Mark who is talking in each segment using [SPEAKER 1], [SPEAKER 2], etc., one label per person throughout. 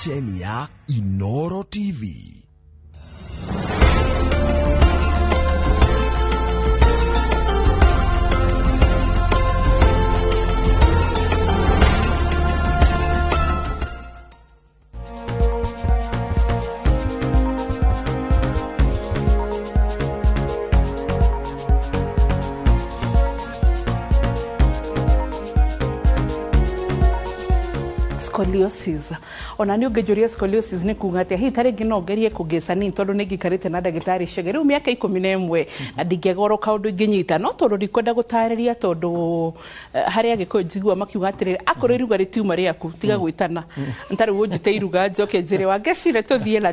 [SPEAKER 1] Ceceni ya Inoro TV.
[SPEAKER 2] Scoliosis, ona nĩ ũngĩnjũria scoliosis nĩ kuga atĩa, hihi ta rĩngĩ no ngerie kũngĩca nini, tondũ nĩ ngĩikarĩte na ndagĩtarĩ Chege rĩu mĩaka 11 na ndingĩaga kaũndũ ingĩnyita, no tondũ ndikwenda gũtarĩria, tondũ harĩa Agĩkũyũ njigua makiuga atĩrĩrĩ, akorwo iruga rĩtiuma rĩaku, tiga gwĩtana. Ta rĩu ũnjĩte iruga njoke njĩre wangecire tũthiĩ na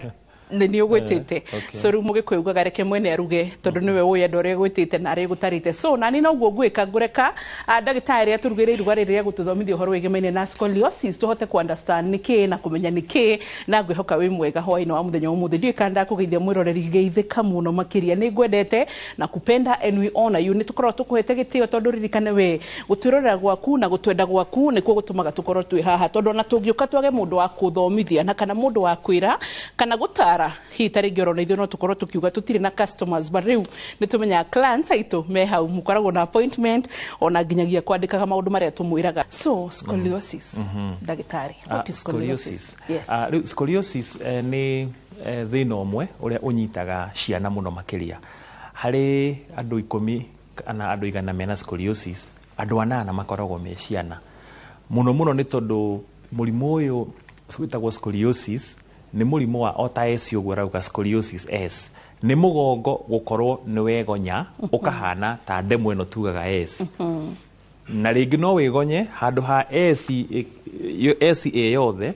[SPEAKER 2] nĩ nĩ ũgwĩtĩte. So rĩu mũgĩkũyũ ugaga reke mwene aruge, tondũ nĩwe ũĩ andũ arĩa gwĩtĩte na arĩa gũtarĩte. So nani noguo ngwĩka, ngũreka ndagĩtarĩ atũrugĩre iruga rĩrĩ rĩa gũtũthomithia ũhoro wĩgemaine na scoliosis, tũhote ku understand nĩkĩ na kũmenya nĩkĩ, na ngwĩhoka wĩ mwega hwaĩ-inĩ wa mũthenya wa ũmũthĩ. Ndiũĩ kana ndakũgeithia mwĩroreri, geithĩka mũno makĩria. Nĩ ngwendete na kupenda and we honor you. Nĩ tũkoragwo tũkũhete gĩtĩo, tondũ ririkane we gũtwĩrorera gwaku na gũtwenda gwaku nĩkuo gũtũmaga tũkorwo twĩ haha, tondũ ona tũngĩũka twage mũndũ wa kũthomithia na kana mũndũ wa kwĩra kana gũtara, hihi ta rĩngĩ orona ithuĩ no tũkorwo tũkiuga tũtirĩ na customers, but rĩu nĩ tũmenyaga clients aitũ me hau, mũkoragwo na appointment ona nginyagia kwandĩkaga maũndũ marĩa tũmwĩraga. So scoliosis, ndagĩtarĩ, what is scoliosis? Yes.
[SPEAKER 3] Rĩu scoliosis nĩ thĩna ũmwe ũrĩa ũnyitaga ciana mũno makĩria. Harĩ andũ 10 kana andũ 100 mena scoliosis, andũ 8 makoragwo me ciana. Mũno mũno nĩ tondũ mũrimũ ũyũ wĩtagwo scoliosis nĩ mũrimũ wa o ta S ũguo arauga, scoliosis S nĩ mũgongo gũkorwo nĩ wegonya ũkahana ta ndemwa ĩno tugaga S, na rĩngĩ no wĩgonye handũ ha S S ĩ yothe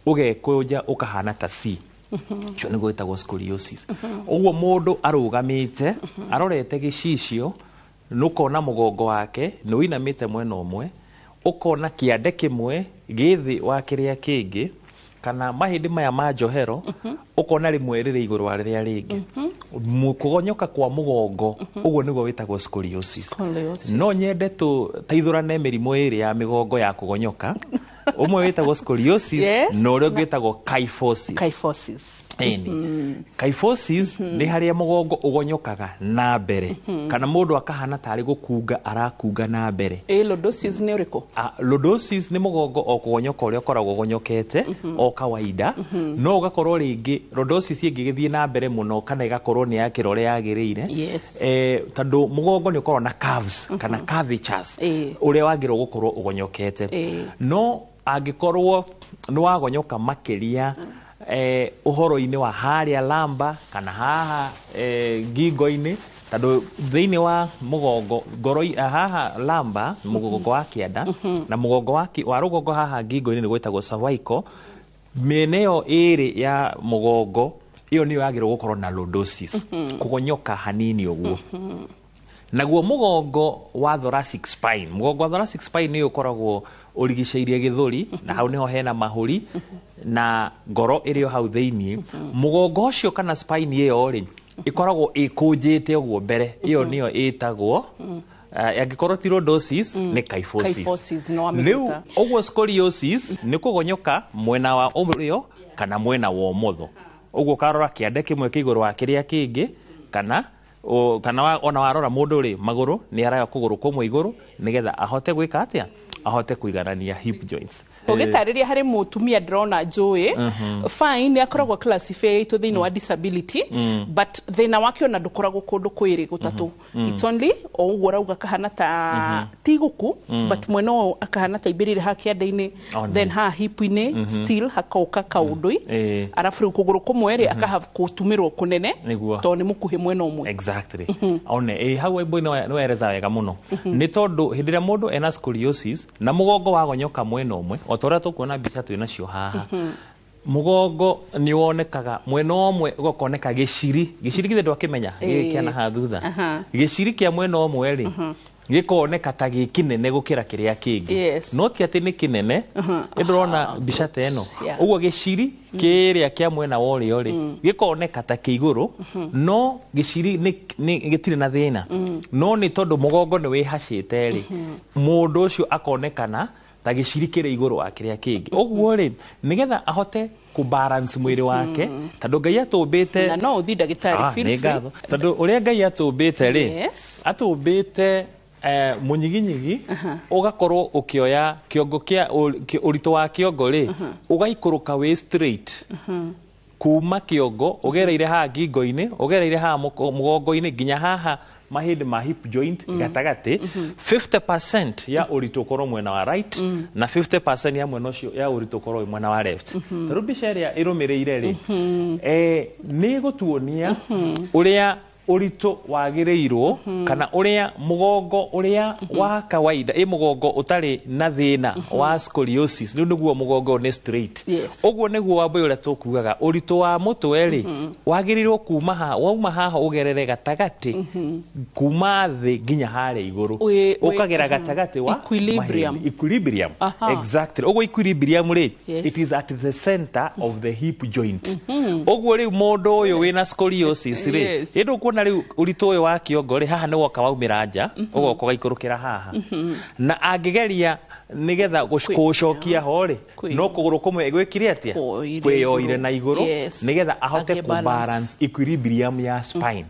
[SPEAKER 3] ũgekũnja ũkahana ta C. Ũcio nĩguo wĩtagwo scoliosis. Ũguo mũndũ arũgamĩte arorete gĩcicio, nũkona mũgongo wake nĩ ũinamĩte mwena ũmwe, ũkona kĩande kĩmwe gĩ thĩ wa kĩrĩa kĩngĩ, kana mahĩndĩ maya ma njohero ũkona rĩmwe rĩrĩ igũrũ wa rĩrĩa rĩngĩ. Kũgonyoka kwa mũgongo ũguo nĩguo wĩtagwo scoliosis.
[SPEAKER 2] Scoliosis.
[SPEAKER 3] No nyende tũteithũrane mĩrimũ ĩrĩ ya mĩgongo ya kũgonyoka, ũmwe wĩtagwo scoliosis na ũrĩa ũngĩ wĩtagwo kyphosis.
[SPEAKER 2] Kyphosis.
[SPEAKER 3] Ĩni. Kyphosis nĩ harĩa mũgongo ũgonyokaga na mbere, kana mũndũ akahana tarĩ gũkunga arakunga na mbere.
[SPEAKER 2] Ĩ lordosis nĩ ũrĩkũ?
[SPEAKER 3] Lordosis nĩ mũgongo o kũgonyoka ũrĩa ũkoragwo ũgonyokete o kawaida, no ũgakorwo rĩngĩ lordosis ĩngĩgĩthiĩ na mbere mũno kana ĩgakorwo nĩ yakĩra ũrĩa yagĩrĩire. Tondũ mũgongo nĩ ũkoragwo na curves kana curvatures ũrĩa wagĩrĩirwo gũkorwo ũgonyokete. No angĩkorwo nĩ wagonyoka makĩria ũhoro-inĩ wa harĩa lamba kana haha ngingo-inĩ, tondũ thĩinĩ wa mũgongo ngoro haha lamba mũgongo wa kĩanda na mũgongo wa rũgongo haha ngingo-inĩ nĩ gwĩtagwo cervical, mĩena ĩyo ĩrĩ ya mũgongo ĩyo nĩyo yagĩrĩirwo gũkorwo na lordosis, kũgonyoka hanini ũguo. Naguo mũgongo wa thoracic spine, mũgongo wa thoracic spine nĩ ũkoragwo ũrigicĩirie gĩthũri, na hau nĩho hena mahũri na ngoro ĩrĩ o hau thĩiniĩ. Mũgongo ũcio kana spine ĩyo rĩ, ĩkoragwo ĩkũnjĩte ũguo mbere, ĩyo nĩyo ĩtagwo angĩkorwo ti lordosis nĩ kyphosis.
[SPEAKER 2] Kyphosis, no wamĩruta.
[SPEAKER 3] Rĩu ũguo scoliosis nĩ kũgonyoka mwena wa ũrĩo kana mwena wa ũmotho, ũguo ũkarora kĩande kĩmwe kĩ igũrũ wa kĩrĩa kĩngĩ, kana kana ona warora mũndũ rĩ, magũrũ nĩ araya kũgũrũ kũmwe igũrũ nĩgetha ahote gwĩka atĩa, ahote kũiganania hip joints.
[SPEAKER 2] Ũgĩtarĩria harĩ mũtumia ndĩrona njũĩ, fine, nĩ akoragwo classified thĩinĩ wa disability, but thĩna wake ona ndũkoragwo kũndũ kwĩrĩ gũtatũ. It's only o ũguo ũrauga kahana ta ti gũku, but mwena ũyũ akahana ta imbĩrĩire haha kĩande-inĩ, then haha hip-inĩ still hakoka kaũndũ, arabu rĩu kũgũrũ kũmwe rĩ akaha gũtumĩrwo kũnene tondũ nĩ mũkuhĩ mwena ũmwe.
[SPEAKER 3] Exactly. One hau mbui nĩ wereza wega mũno, nĩ tondũ hĩndĩ ĩrĩa mũndũ ena scoliosis na mũgongo wagonyoka mwena ũmwe, o ta ũrĩa tũkuona mbica twĩ nacio haha, mũgongo nĩ wonekaga mwena ũmwe ũgakoneka gĩciri. Gĩciri githĩ ndwakĩmenya gĩkĩ kĩa na haha thutha? Gĩciri kĩa mwena ũmwe rĩ gĩkoneka ta gĩ kĩnene gũkĩra kĩrĩa kĩngĩ. No ti atĩ nĩ kĩnene, nĩ ndĩrona mbica ta ĩno. Ũguo gĩciri kĩrĩa kĩa mwena wa ũrĩo rĩ gĩkoneka ta kĩ igũrũ, no gĩciri gĩtirĩ na thĩna. No nĩ tondũ mũgongo nĩ wĩhacĩte rĩ, mũndũ ũcio akonekana ta gĩciri kĩrĩ igũrũ wa kĩrĩa kĩngĩ. Ũguo rĩ, nĩgetha ahote Kũ balance mwĩrĩ wake, tondũ Ngai atũmbĩte
[SPEAKER 2] Na no ũthiĩ ndagĩtarĩ, feel
[SPEAKER 3] nĩ
[SPEAKER 2] free.
[SPEAKER 3] Ngatho, tondũ ũrĩa Ngai atũmbĩte rĩ, atũmbĩte mũnyiginyigi ũgakorwo ũkĩoya kĩongo kĩa ũritũ wa kĩongo rĩ, ũgaikũrũka wĩ straight kuma kĩongo, ũgereire haha ngingo-inĩ, ũgereire haha mũgongo-inĩ, nginya haha mahĩndĩ ma hip joint gatagatĩ. 50% ya ũritũ ũkorwo mwena wa right na 50% ya mwena ũcio ya ũritũ ũkorwo wĩ mwena wa left. Tarĩu mbica ĩrĩa ĩrũmĩrĩire rĩ, nĩ ĩgũtuonia ũrĩa ũritũ wagĩrĩirwo kana ũrĩa mũgongo ũrĩa wa kawaida, ĩ mũgongo ũtarĩ na thĩna wa scoliosis. Rĩu nĩguo mũgongo nĩ straight. Ũguo nĩguo wambui ũrĩa tũkugaga ũritũ wa mũtwe rĩ, wagĩrĩirwo kuma haha, wauma haha ũgerere gatagatĩ, kuma thĩ nginya harĩa igũrũ, ũkagera gatagatĩ wa
[SPEAKER 2] Equilibrium.
[SPEAKER 3] mahĩndĩ. Equilibrium. Exactly. Ũguo equilibrium rĩ, it is at the center of the hip joint. Ũguo rĩu mũndũ ũyũ wĩna scoliosis rĩ, ĩndũ ũkuona rĩu ũritũ ũyũ wa kĩongo rĩ, haha nĩ woka waumĩra nja, ũgoka ũgaikũrũkĩra haha, na angĩgeria nĩgetha kũũcokia ho rĩ, no kũgũrũ kũmwe gwĩkire atĩa?
[SPEAKER 2] Kwoire
[SPEAKER 3] Kwĩyoire
[SPEAKER 2] igũrũ.
[SPEAKER 3] Na igũrũ nĩgetha ahote
[SPEAKER 2] Agĩe
[SPEAKER 3] kũ
[SPEAKER 2] balance.
[SPEAKER 3] Balance equilibrium ya spine.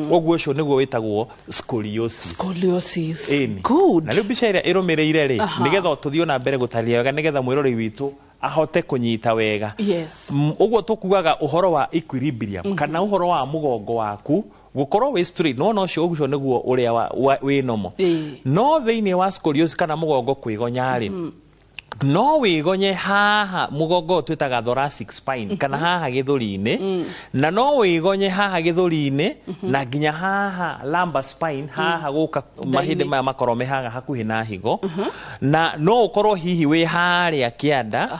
[SPEAKER 3] Ũguo ũcio nĩguo wĩtagwo scoliosis.
[SPEAKER 2] Scoliosis.
[SPEAKER 3] Ĩni.
[SPEAKER 2] Good.
[SPEAKER 3] Na rĩu mbica ĩrĩa ĩrũmĩrĩire rĩ, nĩgetha tũthiĩ na mbere gũtarĩria wega, nĩgetha mwĩroreri witũ ahote kũnyita wega. Ũguo tũkugaga ũhoro wa equilibrium kana ũhoro wa mũgongo waku gũkorwo wĩ straight, nona ũcio ũcio nĩguo ũrĩa wĩ normal. No thĩinĩ wa scoliosis kana mũgongo kwĩgonya rĩ, no wĩgonye haha mũgongo ũyũ twĩtaga thoracic spine kana haha gĩthũri-inĩ, na no wĩgonye haha gĩthũri-inĩ na nginya haha lumbar spine, haha gũka mahĩndĩ maya makorwo me haha hakuhĩ na higo, na no ũkorwo hihi wĩ harĩa kĩanda,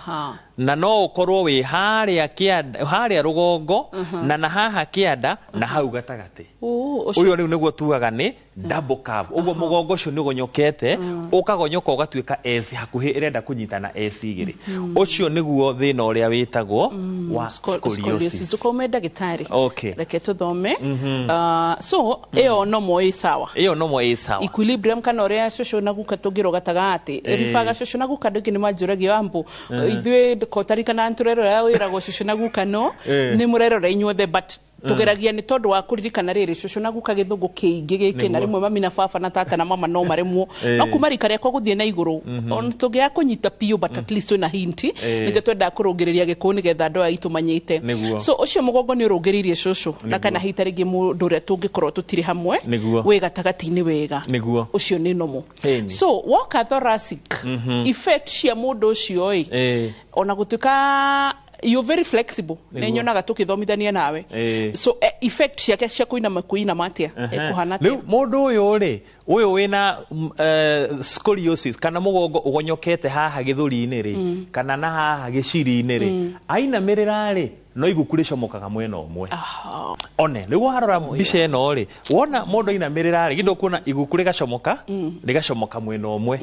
[SPEAKER 3] na no ũkorwo wĩ harĩa kĩanda, harĩa rũgongo, na haha kĩanda na hau gatagatĩ.
[SPEAKER 2] Oh, ũcio.
[SPEAKER 3] Ũyũ rĩu nĩguo tugaga nĩ double curve. Ũguo mũgongo ũcio nĩ ũgonyokete, ũkagonyoka ũgatuĩka S, hakuhĩ ĩrenda kũnyitana S igĩrĩ. Ũcio nĩguo thĩna ũrĩa wĩtagwo wa
[SPEAKER 2] scoliosis.
[SPEAKER 3] scoliosis.
[SPEAKER 2] Tũkaume ndagĩtarĩ. Reke tũthome. So ĩyo nomo ĩ sawa.
[SPEAKER 3] Ĩyo nomo ĩ sawa.
[SPEAKER 2] Equilibrium kana ũrĩa cũcũ na guka tũngĩrwo gatagatĩ. Ribaga cũcũ na guka, andũ aingĩ nĩ manjũragia, wambu ithuĩ kotarikana tũrerora wĩragwo cũcũ na guka, no nĩ mũrerora inyuothe, but tũgeragia nĩ tondũ wa kũririkana rĩrĩ cũcũ na guka gĩthũngũ kĩingĩ gĩkĩ na rĩmwe mami na baba na tata na mama no maremwo, no kuma rika rĩakwa gũthiĩ na igũrũ, ona tũngĩaga kũnyita biũ, but at least twĩna hint. Nĩkĩo twendaga kũrũngĩrĩria gĩkũyũ nĩgetha andũ aya aitũ manyite. So ũcio mũgongo nĩ ũrũngĩrĩirie cũcũ na kana hihi ta rĩngĩ mũndũ ũrĩa tũngĩkorwo tũtirĩ hamwe wĩ gatagatĩ-inĩ wega. Ũcio nĩ normal. So woka thoracic effect cia mũndũ ũcio ĩ, ona gũtuĩka you're very flexible, nĩ nyonaga tũkĩthomithania nawe, so effect ciake cia kũinama, kũinama atĩa, ĩkũhana
[SPEAKER 3] Rĩu
[SPEAKER 2] atĩa?
[SPEAKER 3] Mũndũ ũyũ rĩ, ũyũ wĩna scoliosis kana mũgongo ũgonyokete haha gĩthũri-inĩ rĩ, kana na haha gĩciri-inĩ rĩ, ainamĩrĩra rĩ, no iguku rĩcomokaga mwena ũmwe. One rĩu warora mbica ĩno rĩ, wona mũndũ ainamĩrĩra rĩ, githĩ ũkuona iguku rĩgacomoka, rĩgacomoka mwena ũmwe.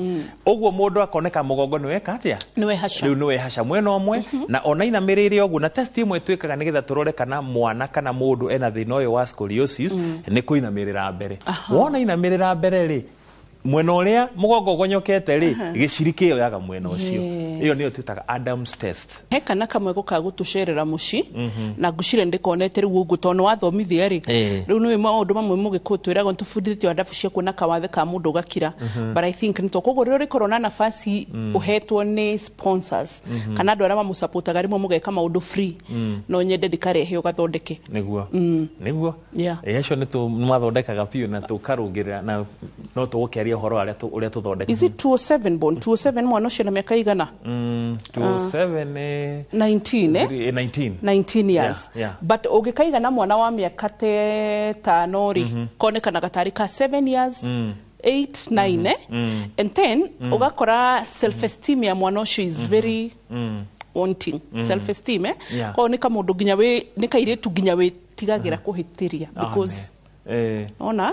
[SPEAKER 3] Ũguo mũndũ akoneka mũgongo nĩ weka atĩa?
[SPEAKER 2] Nĩ wehaca.
[SPEAKER 3] Rĩu nĩ wehaca mwena ũmwe, na ona inamĩrĩire ũguo. Na test ĩmwe twĩkaga nĩgetha tũrore kana mwana kana mũndũ ena thĩna ũyũ wa scoliosis nĩ kũinamĩrĩra mbere. Wona inamĩrĩra mbere rĩ, mwena ũrĩa mũgongo ũgonyokete rĩ, gĩciri kĩyoyaga mwena ũcio. Ĩyo nĩyo twĩtaga Adams test.
[SPEAKER 2] He kana kamwe gũka gũtũcerera mũciĩ na ngwĩciria ndĩkonete rĩu ũguo tondũ nĩ wathomithia rĩ. Rĩu nĩ maũndũ mamwe mũgĩkũyũ twĩragwo nĩtũbundithĩtio adabu cia kuona kawathe ka mũndũ ũgakira, but I think nĩ koguo rĩrĩa ũrĩkorwo na nafasi ũhetwo nĩ sponsors kana andũ arĩa mamũsupportaga, rĩmwe mũgeka maũndũ free, no nyende ndĩkarehe ũgathondeke.
[SPEAKER 3] Nĩguo. Acio nĩ mathondekaga biũ na tũkarũngĩrĩra, na no tũgũkĩaria ũhoro wa ũrĩa tũthondekaga.
[SPEAKER 2] Is it 207 born 207? Mwana ũcio na mĩaka igana?
[SPEAKER 3] 207 nĩ
[SPEAKER 2] 19, eh?
[SPEAKER 3] 19.
[SPEAKER 2] 19 years. But ũngĩkaigana mwana wa mĩaka te tano rĩ, konekanaga tarĩ ka 7 years, 8, 9, eh? And then ũgakora self esteem ya mwana ũcio is very wanting, self esteem, eh? Koguo nĩ kamũndũ nginya wĩ nĩ kairĩtu nginya wĩtigagĩra kũhĩtĩria because ona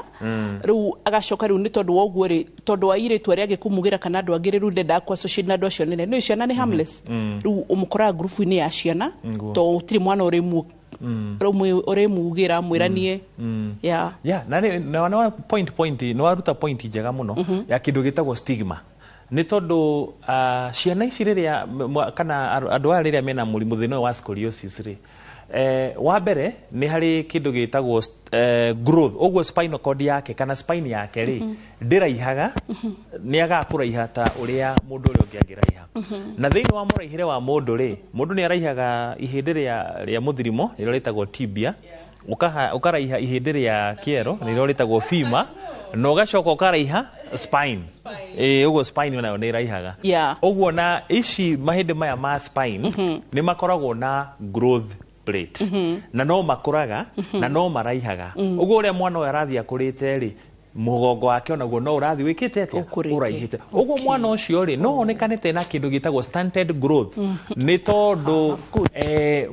[SPEAKER 2] rĩu agacoka rĩu nĩ tondũ wa ũguo rĩ, tondũ wa airĩtu arĩa angĩ kana andũ angĩ rĩ, rĩu ndendaga kũ associate na andũ acio nene. Nĩ ciana nĩ harmless, rĩu ũmũkoraga ngurubu-inĩ ya ciana to gũtirĩ mwana ũrĩmugĩra mwĩranie, yeah.
[SPEAKER 3] Yeah, na nĩ na na point point nĩ waruta point njega mũno ya kĩndũ gĩtagwo stigma. Nĩ tondũ ciana ici rĩrĩa kana andũ aya rĩrĩa mena mũrimũ thĩna ũyũ wa scoliosis rĩ, wa mbere nĩ harĩ kĩndũ gĩtagwo growth. Ũguo spinal cord yake kana spine yake rĩ, ndĩraihaga, nĩ agaga kũraiha ta ũrĩa mũndũ ũrĩa ũngĩ angĩraiha. Na thĩinĩ wa mũraihĩre wa mũndũ rĩ, mũndũ nĩ araihaga ihĩndĩ rĩa mũthirimo rĩrĩa rĩtagwo tibia, ũkaraiha ihĩndĩ rĩa kĩero nĩrĩo rĩtagwo femur, na ũgacoka ũkaraiha spine. Ũguo spine nayo nĩ ĩraihaga. Ũguo na ici mahĩndĩ maya ma spine nĩ makoragwo na growth plate, na no makũraga na no maraihaga. Ũguo ũrĩa mwana ũyũ arathiĩ akũrĩte rĩ, mũgongo wake onaguo no ũrathiĩ wĩkĩte atĩa?
[SPEAKER 2] Ũkũrĩte.
[SPEAKER 3] Ũraihĩte. Ũguo mwana ũcio rĩ, no onekanĩte na kĩndũ gĩtagwo stunted growth, nĩ tondũ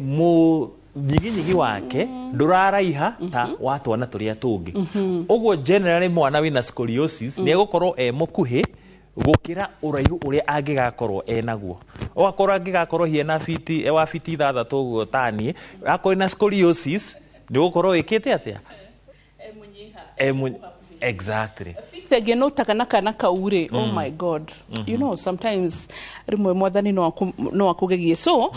[SPEAKER 3] mũnyiginyigi wake ndũraraiha ta wa twana tũrĩa tũngĩ. Ũguo generally mwana wĩna scoliosis nĩ egũkorwo e mũkuhĩ gũkĩra ũraihu ũrĩa angĩgakorwo enaguo. Ũgakorwo angĩgakorwo hihi ena fiti wa fiti 6 ũguo taniĩ, akorwo ena scoliosis nĩ ũgũkorwo wĩkĩte atĩa? Exactly.
[SPEAKER 2] Thengia no takana kana kau rĩ, oh my God, you know, sometimes rĩmwe mwathani no akũgegie. So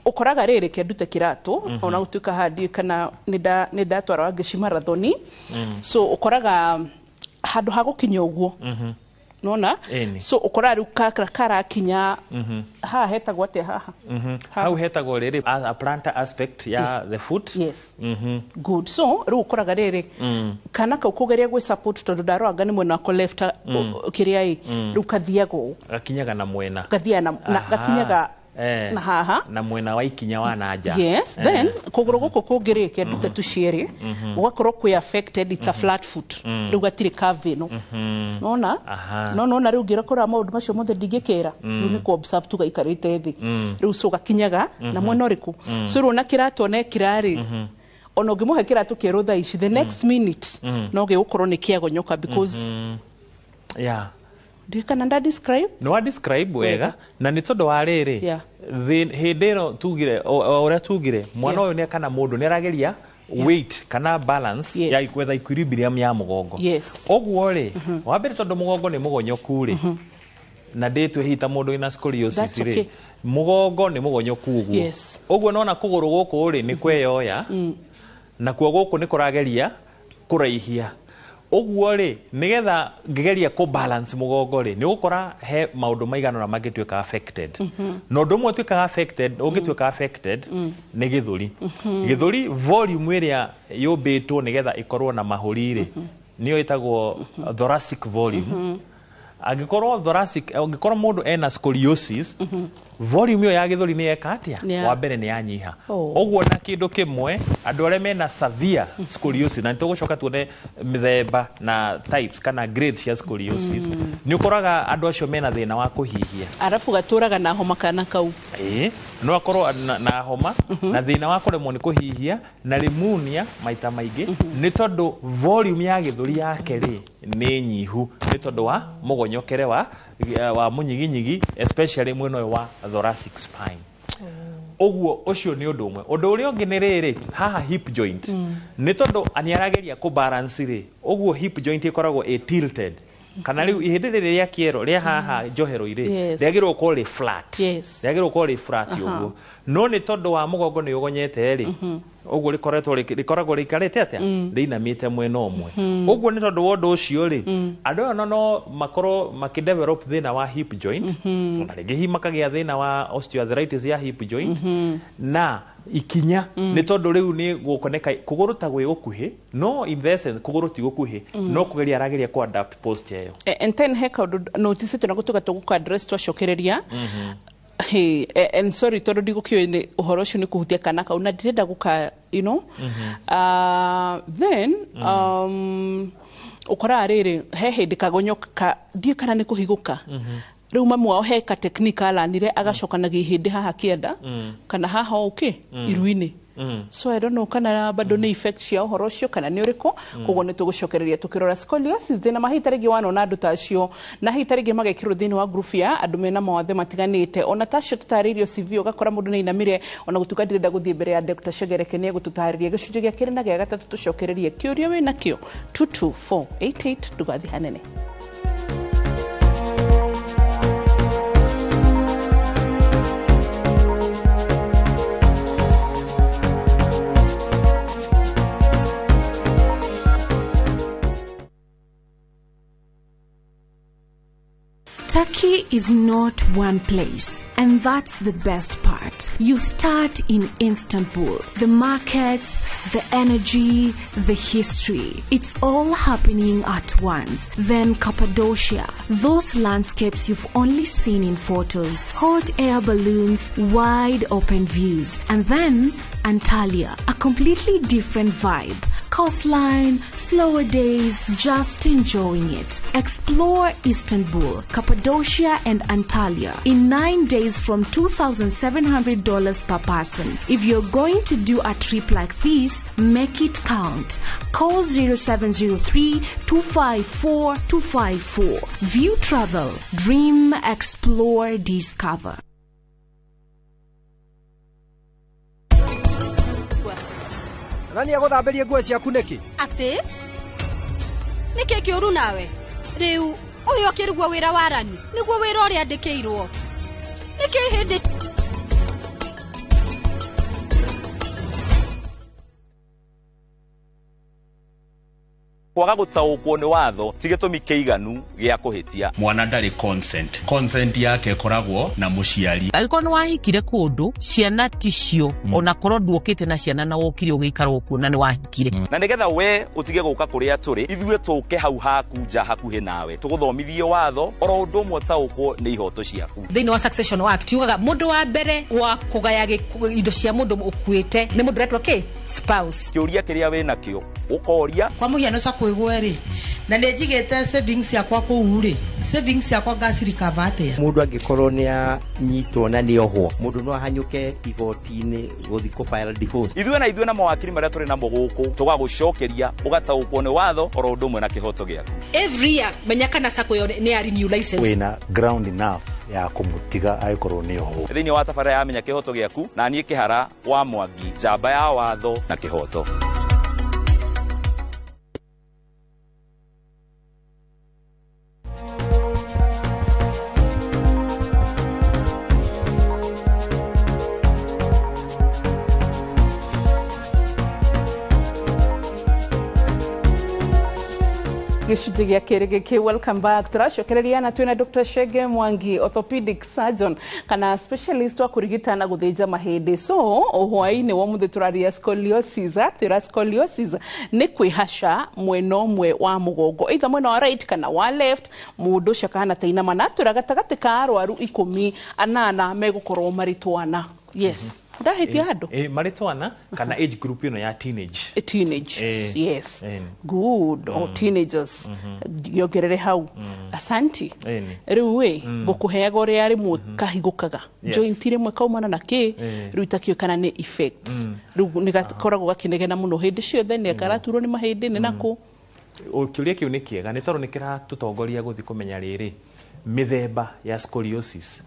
[SPEAKER 2] ũkoraga rĩrĩ kĩndute kĩratũ, ona gũtuĩka haha ndiũĩ kana nĩ ndatwara Wangeci marathoni. So ũkoraga handũ ha gũkinya ũguo, nona? So ũkoraga rĩu karakinya haha, hetagwo atĩa haha?
[SPEAKER 3] Hau hetagwo rĩrĩ a plantar aspect ya the foot.
[SPEAKER 2] Yes. Good. So rĩu ũkoraga rĩrĩ kana kau kũgeria gwĩ support, tondũ ndaroraga nĩ mwena wako left kĩrĩa ĩ, rĩu kathiaga ũũ.
[SPEAKER 3] Gakinyaga na mwena.
[SPEAKER 2] Gathiaga na gakinyaga na haha.
[SPEAKER 3] Na mwena wa ikinya wa na nja.
[SPEAKER 2] Yes. Then kũgũrũ gũkũ kũngĩ rĩ, kĩndute tu cierĩ, gũgakorwo kwĩ affected, it's a flat foot. Rĩu gatirĩ curve ĩno, nona? No nona rĩu ngĩrakora maũndũ macio mothe ndingĩkĩra, rĩu nĩ kũ observe tu gaikarĩte thĩ. Rĩu so gakinyaga na mwena ũrĩkũ? So rĩu ona kĩratũ ona ekĩra rĩ, ona ũngĩmũhe kĩratũ kĩerũ thaa ici, the next minute no gĩgũkorwo nĩ kĩagonyoka because ndiũĩ kana nda describe.
[SPEAKER 3] Nĩ wa describe wega, na nĩ tondũ wa rĩrĩ, hĩndĩ ĩno tugire o ũrĩa tugire mwana ũyũ nĩ kana mũndũ nĩ arageria weight kana balance ya gwetha equilibrium ya mũgongo. Ũguo rĩ, wa mbere tondũ mũgongo nĩ mũgonyoku rĩ, na ndĩtue hihi ta mũndũ wĩna scoliosis
[SPEAKER 2] That's
[SPEAKER 3] rĩ,
[SPEAKER 2] okay.
[SPEAKER 3] mũgongo nĩ mũgonyoku ũguo. Ũguo nona kũgũrũ gũkũ rĩ nĩ kweyoya, nakuo gũkũ nĩ kũrageria kũraihia. Ũguo rĩ, nĩgetha ngĩgeria kũ balance mũgongo rĩ, nĩ ũgũkora he maũndũ maigana ũna mangĩtuĩka affected. Na ũndũ ũmwe ũtuĩkaga affected, ũngĩtuĩka affected nĩ gĩthũri. Gĩthũri volume ĩrĩa yũmbĩtwo nĩgetha ĩkorwo na mahũri rĩ, nĩyo ĩtagwo thoracic volume. Angĩkorwo thoracic, angĩkorwo mũndũ ena scoliosis, volume ĩyo ya gĩthũri nĩ yeka atĩa? Wa mbere nĩ yanyiha. Ũguo na kĩndũ kĩmwe, andũ arĩa mena severe scoliosis, na nĩtũgũcoka tuone mĩthemba na types kana grades cia scoliosis, nĩ ũkoraga andũ acio mena thĩna wa kũhihia.
[SPEAKER 2] Arabu gatũraga na homa kana kau.
[SPEAKER 3] Ĩĩ, no akorwo na homa na thĩna wa kũremwo nĩ kũhihia na pneumonia maita maingĩ, nĩ tondũ volume ya gĩthũri yake rĩ nĩ nyihu, nĩ tondũ wa mũgonyokere wa mũnyiginyigi, especially mwena ũyũ wa thoracic spine. Ũguo ũcio nĩ ũndũ ũmwe. Ũndũ ũrĩa ũngĩ nĩ rĩrĩ, haha hip joint, nĩ tondũ nĩ arageria kũ balance rĩ, ũguo hip joint ĩkoragwo ĩ tilted, kana rĩu ihĩndĩ rĩrĩ rĩa kĩero rĩa haha njohero-inĩ rĩagĩrĩirwo gũkorwo rĩ flat. Rĩagĩrĩirwo gũkorwo rĩ flat ũguo, no nĩ tondũ wa mũgongo nĩ ũgonyete rĩ, ũguo rĩkoragwo rĩikarĩte atĩa? Rĩinamĩte mwena ũmwe. Ũguo nĩ tondũ wa ũndũ ũcio rĩ, andũ aya no makorwo makĩdevelop thĩna wa hip joint, ona rĩngĩ hihi makagĩa thĩna wa osteoarthritis ya hip joint na ikinya, nĩ tondũ rĩu nĩ gũkoneka kũgũrũ ta gwĩ gũkuhĩ, no in the essence kũgũrũ ti gũkuhĩ, no kũgeria arageria kũ adapt posture ĩyo.
[SPEAKER 2] And then he kaũndũ notice na gũtuĩka tũgũkũ address twacokereria. Hey, and sorry tondũ ndigũkĩũĩ nĩ ũhoro ũcio nĩ kũhutia kana kau na ndirenda gũka then ũkoraga rĩrĩ he hĩndĩ kagonyoka, ndiũĩ kana nĩ kũhigũka. Rĩu mamu wao he ka technique aranire agacokanagia ihĩndĩ haha kĩanda kana haha ũkĩ iru-inĩ. So I don't know kana bado nĩ effect cia ũhoro ũcio kana nĩ ũrĩkũ. Koguo nĩ tũgũcokereria tũkĩrora scoliosis thĩna mahinda rĩngĩ wanona andũ ta acio, na hihi rĩngĩ magekĩrwo thĩinĩ wa group ya andũ mena mawathe matiganĩte, ona ta acio tũtarĩirio CV, ũgakora mũndũ nĩ ainamire. Ona gũtuĩka ndirenda gũthiĩ mbere ya Dr. Shegereke, nĩ egũtũtarĩria gĩcunjĩ gĩa kerĩ na gĩa gatatũ. Tũcokererie kĩũria wĩna kĩo 22488, ndũgathiĩ hanene.
[SPEAKER 4] Turkey is not one place, and that's the best part. You start in Istanbul. The markets, the energy, the history. It's all happening at once. Then Cappadocia, those landscapes you've only seen in photos, hot air balloons, wide open views. And then Antalya, a completely different vibe. Coastline, slower days, just enjoying it. Explore Istanbul, Cappadocia and Antalya in 9 days from $2,700 per person. If you're going to do a trip like this, make it count. Call 0703 254 254. View Travel. Dream, explore, discover.
[SPEAKER 5] Nani agũthambirie nguo ciaku nĩkĩ?
[SPEAKER 6] Atĩ? Nĩkĩ kĩũru nawe? Rĩu ũyũ akĩrugwo wĩra wa rani nĩguo wĩra ũrĩa andĩkĩirwo. Nĩkĩ hĩndĩ
[SPEAKER 7] kwaga gũtaũkwo nĩ watho ti gĩtũmi kĩiganu gĩa kũhĩtia.
[SPEAKER 8] Mwana ndarĩ consent. Consent yake ĩkoragwo na mũciari.
[SPEAKER 9] Angĩkorwo nĩ wahikire kũndũ ciana ticio ona korwo nduokĩte na ciana na wokire ũgĩikara okuo na nĩ wahikire.
[SPEAKER 7] Na nĩgetha we ũtige gũka kũrĩa tũrĩ ithuĩ tũke hau haku nja hakuhĩ nawe tũgũthomithie watho oro ũndũ ũmwe ũtaũkwo nĩ ihoto ciaku.
[SPEAKER 10] Thĩinĩ wa Succession Act yugaga mũndũ wa mbere wa kũgaya indo cia mũndũ ũkuĩte nĩ mũndũ ũretwo kĩ spouse.
[SPEAKER 7] Kĩũria kĩrĩa wĩnakĩo ũkoria
[SPEAKER 11] kwa mũhiano kwigwe ri na nĩ njigĩte savings yakwa kũu rĩ savings yakwa ngacirikava atĩa.
[SPEAKER 12] Mũndũ angĩkorwo nĩ anyitwo na nĩ ohwo mũndũ no ahanyũke igoti-inĩ gũthiĩ kũ file divorce.
[SPEAKER 7] Ithuĩ na ithuĩ na mawakiri marĩa tũrĩ namo gũkũ tũgagũcokeria ũgataũkwo nĩ watho oro ũndũ ũmwe na kĩhoto gĩaku.
[SPEAKER 10] Every year menya kana sacco ĩyo nĩ ya renew license.
[SPEAKER 13] Wĩna ground enough ya kũmũtiga angĩkorwo nĩ ohwo.
[SPEAKER 7] Thĩinĩ wa tabarĩra ya Menya Kĩhoto Gĩaku na niĩ Kĩhara wa Mwangi, njamba ya watho na kĩhoto.
[SPEAKER 2] Gĩcunjĩ gĩa kerĩ gĩkĩ, welcome back. Tũracokereria na twĩna Dr. Chege Mwangi, orthopedic surgeon kana specialist wa kũrigita na gũthĩnja mahĩndĩ. So hwaĩ-inĩ wa ũmũthĩ tũraria scoliosis. Atĩra scoliosis nĩ kwĩhaca mwena ũmwe wa mũgongo, either mwena wa right kana wa left, mũndũ ũcio akahana ta inama. Na atwĩra gatagatĩ ka arwaru 18 megũkorwo marĩ twana. Yes. Ndahitia andũ
[SPEAKER 3] marĩ twana kana age group ĩno ya teenage.
[SPEAKER 2] Teenage, yes. Good. Or teenagers. Yongerere hau. Asanti. Rĩu ĩ ngũkũheaga ũrĩa rĩmwe kahingũkaga joint rĩmwe kaumana na kĩ rĩu itakĩũĩ kana nĩ effects. Rĩu nĩ gakoragwo gakĩnegena mũno hĩndĩ ciothe, nĩ karaturwo nĩ mahĩndĩ nĩ nakũ.
[SPEAKER 3] Kĩũria kĩu nĩ kĩega nĩ tondũ nĩ kĩratũtongoria gũthiĩ kũmenya rĩrĩ mĩthemba ya scoliosis.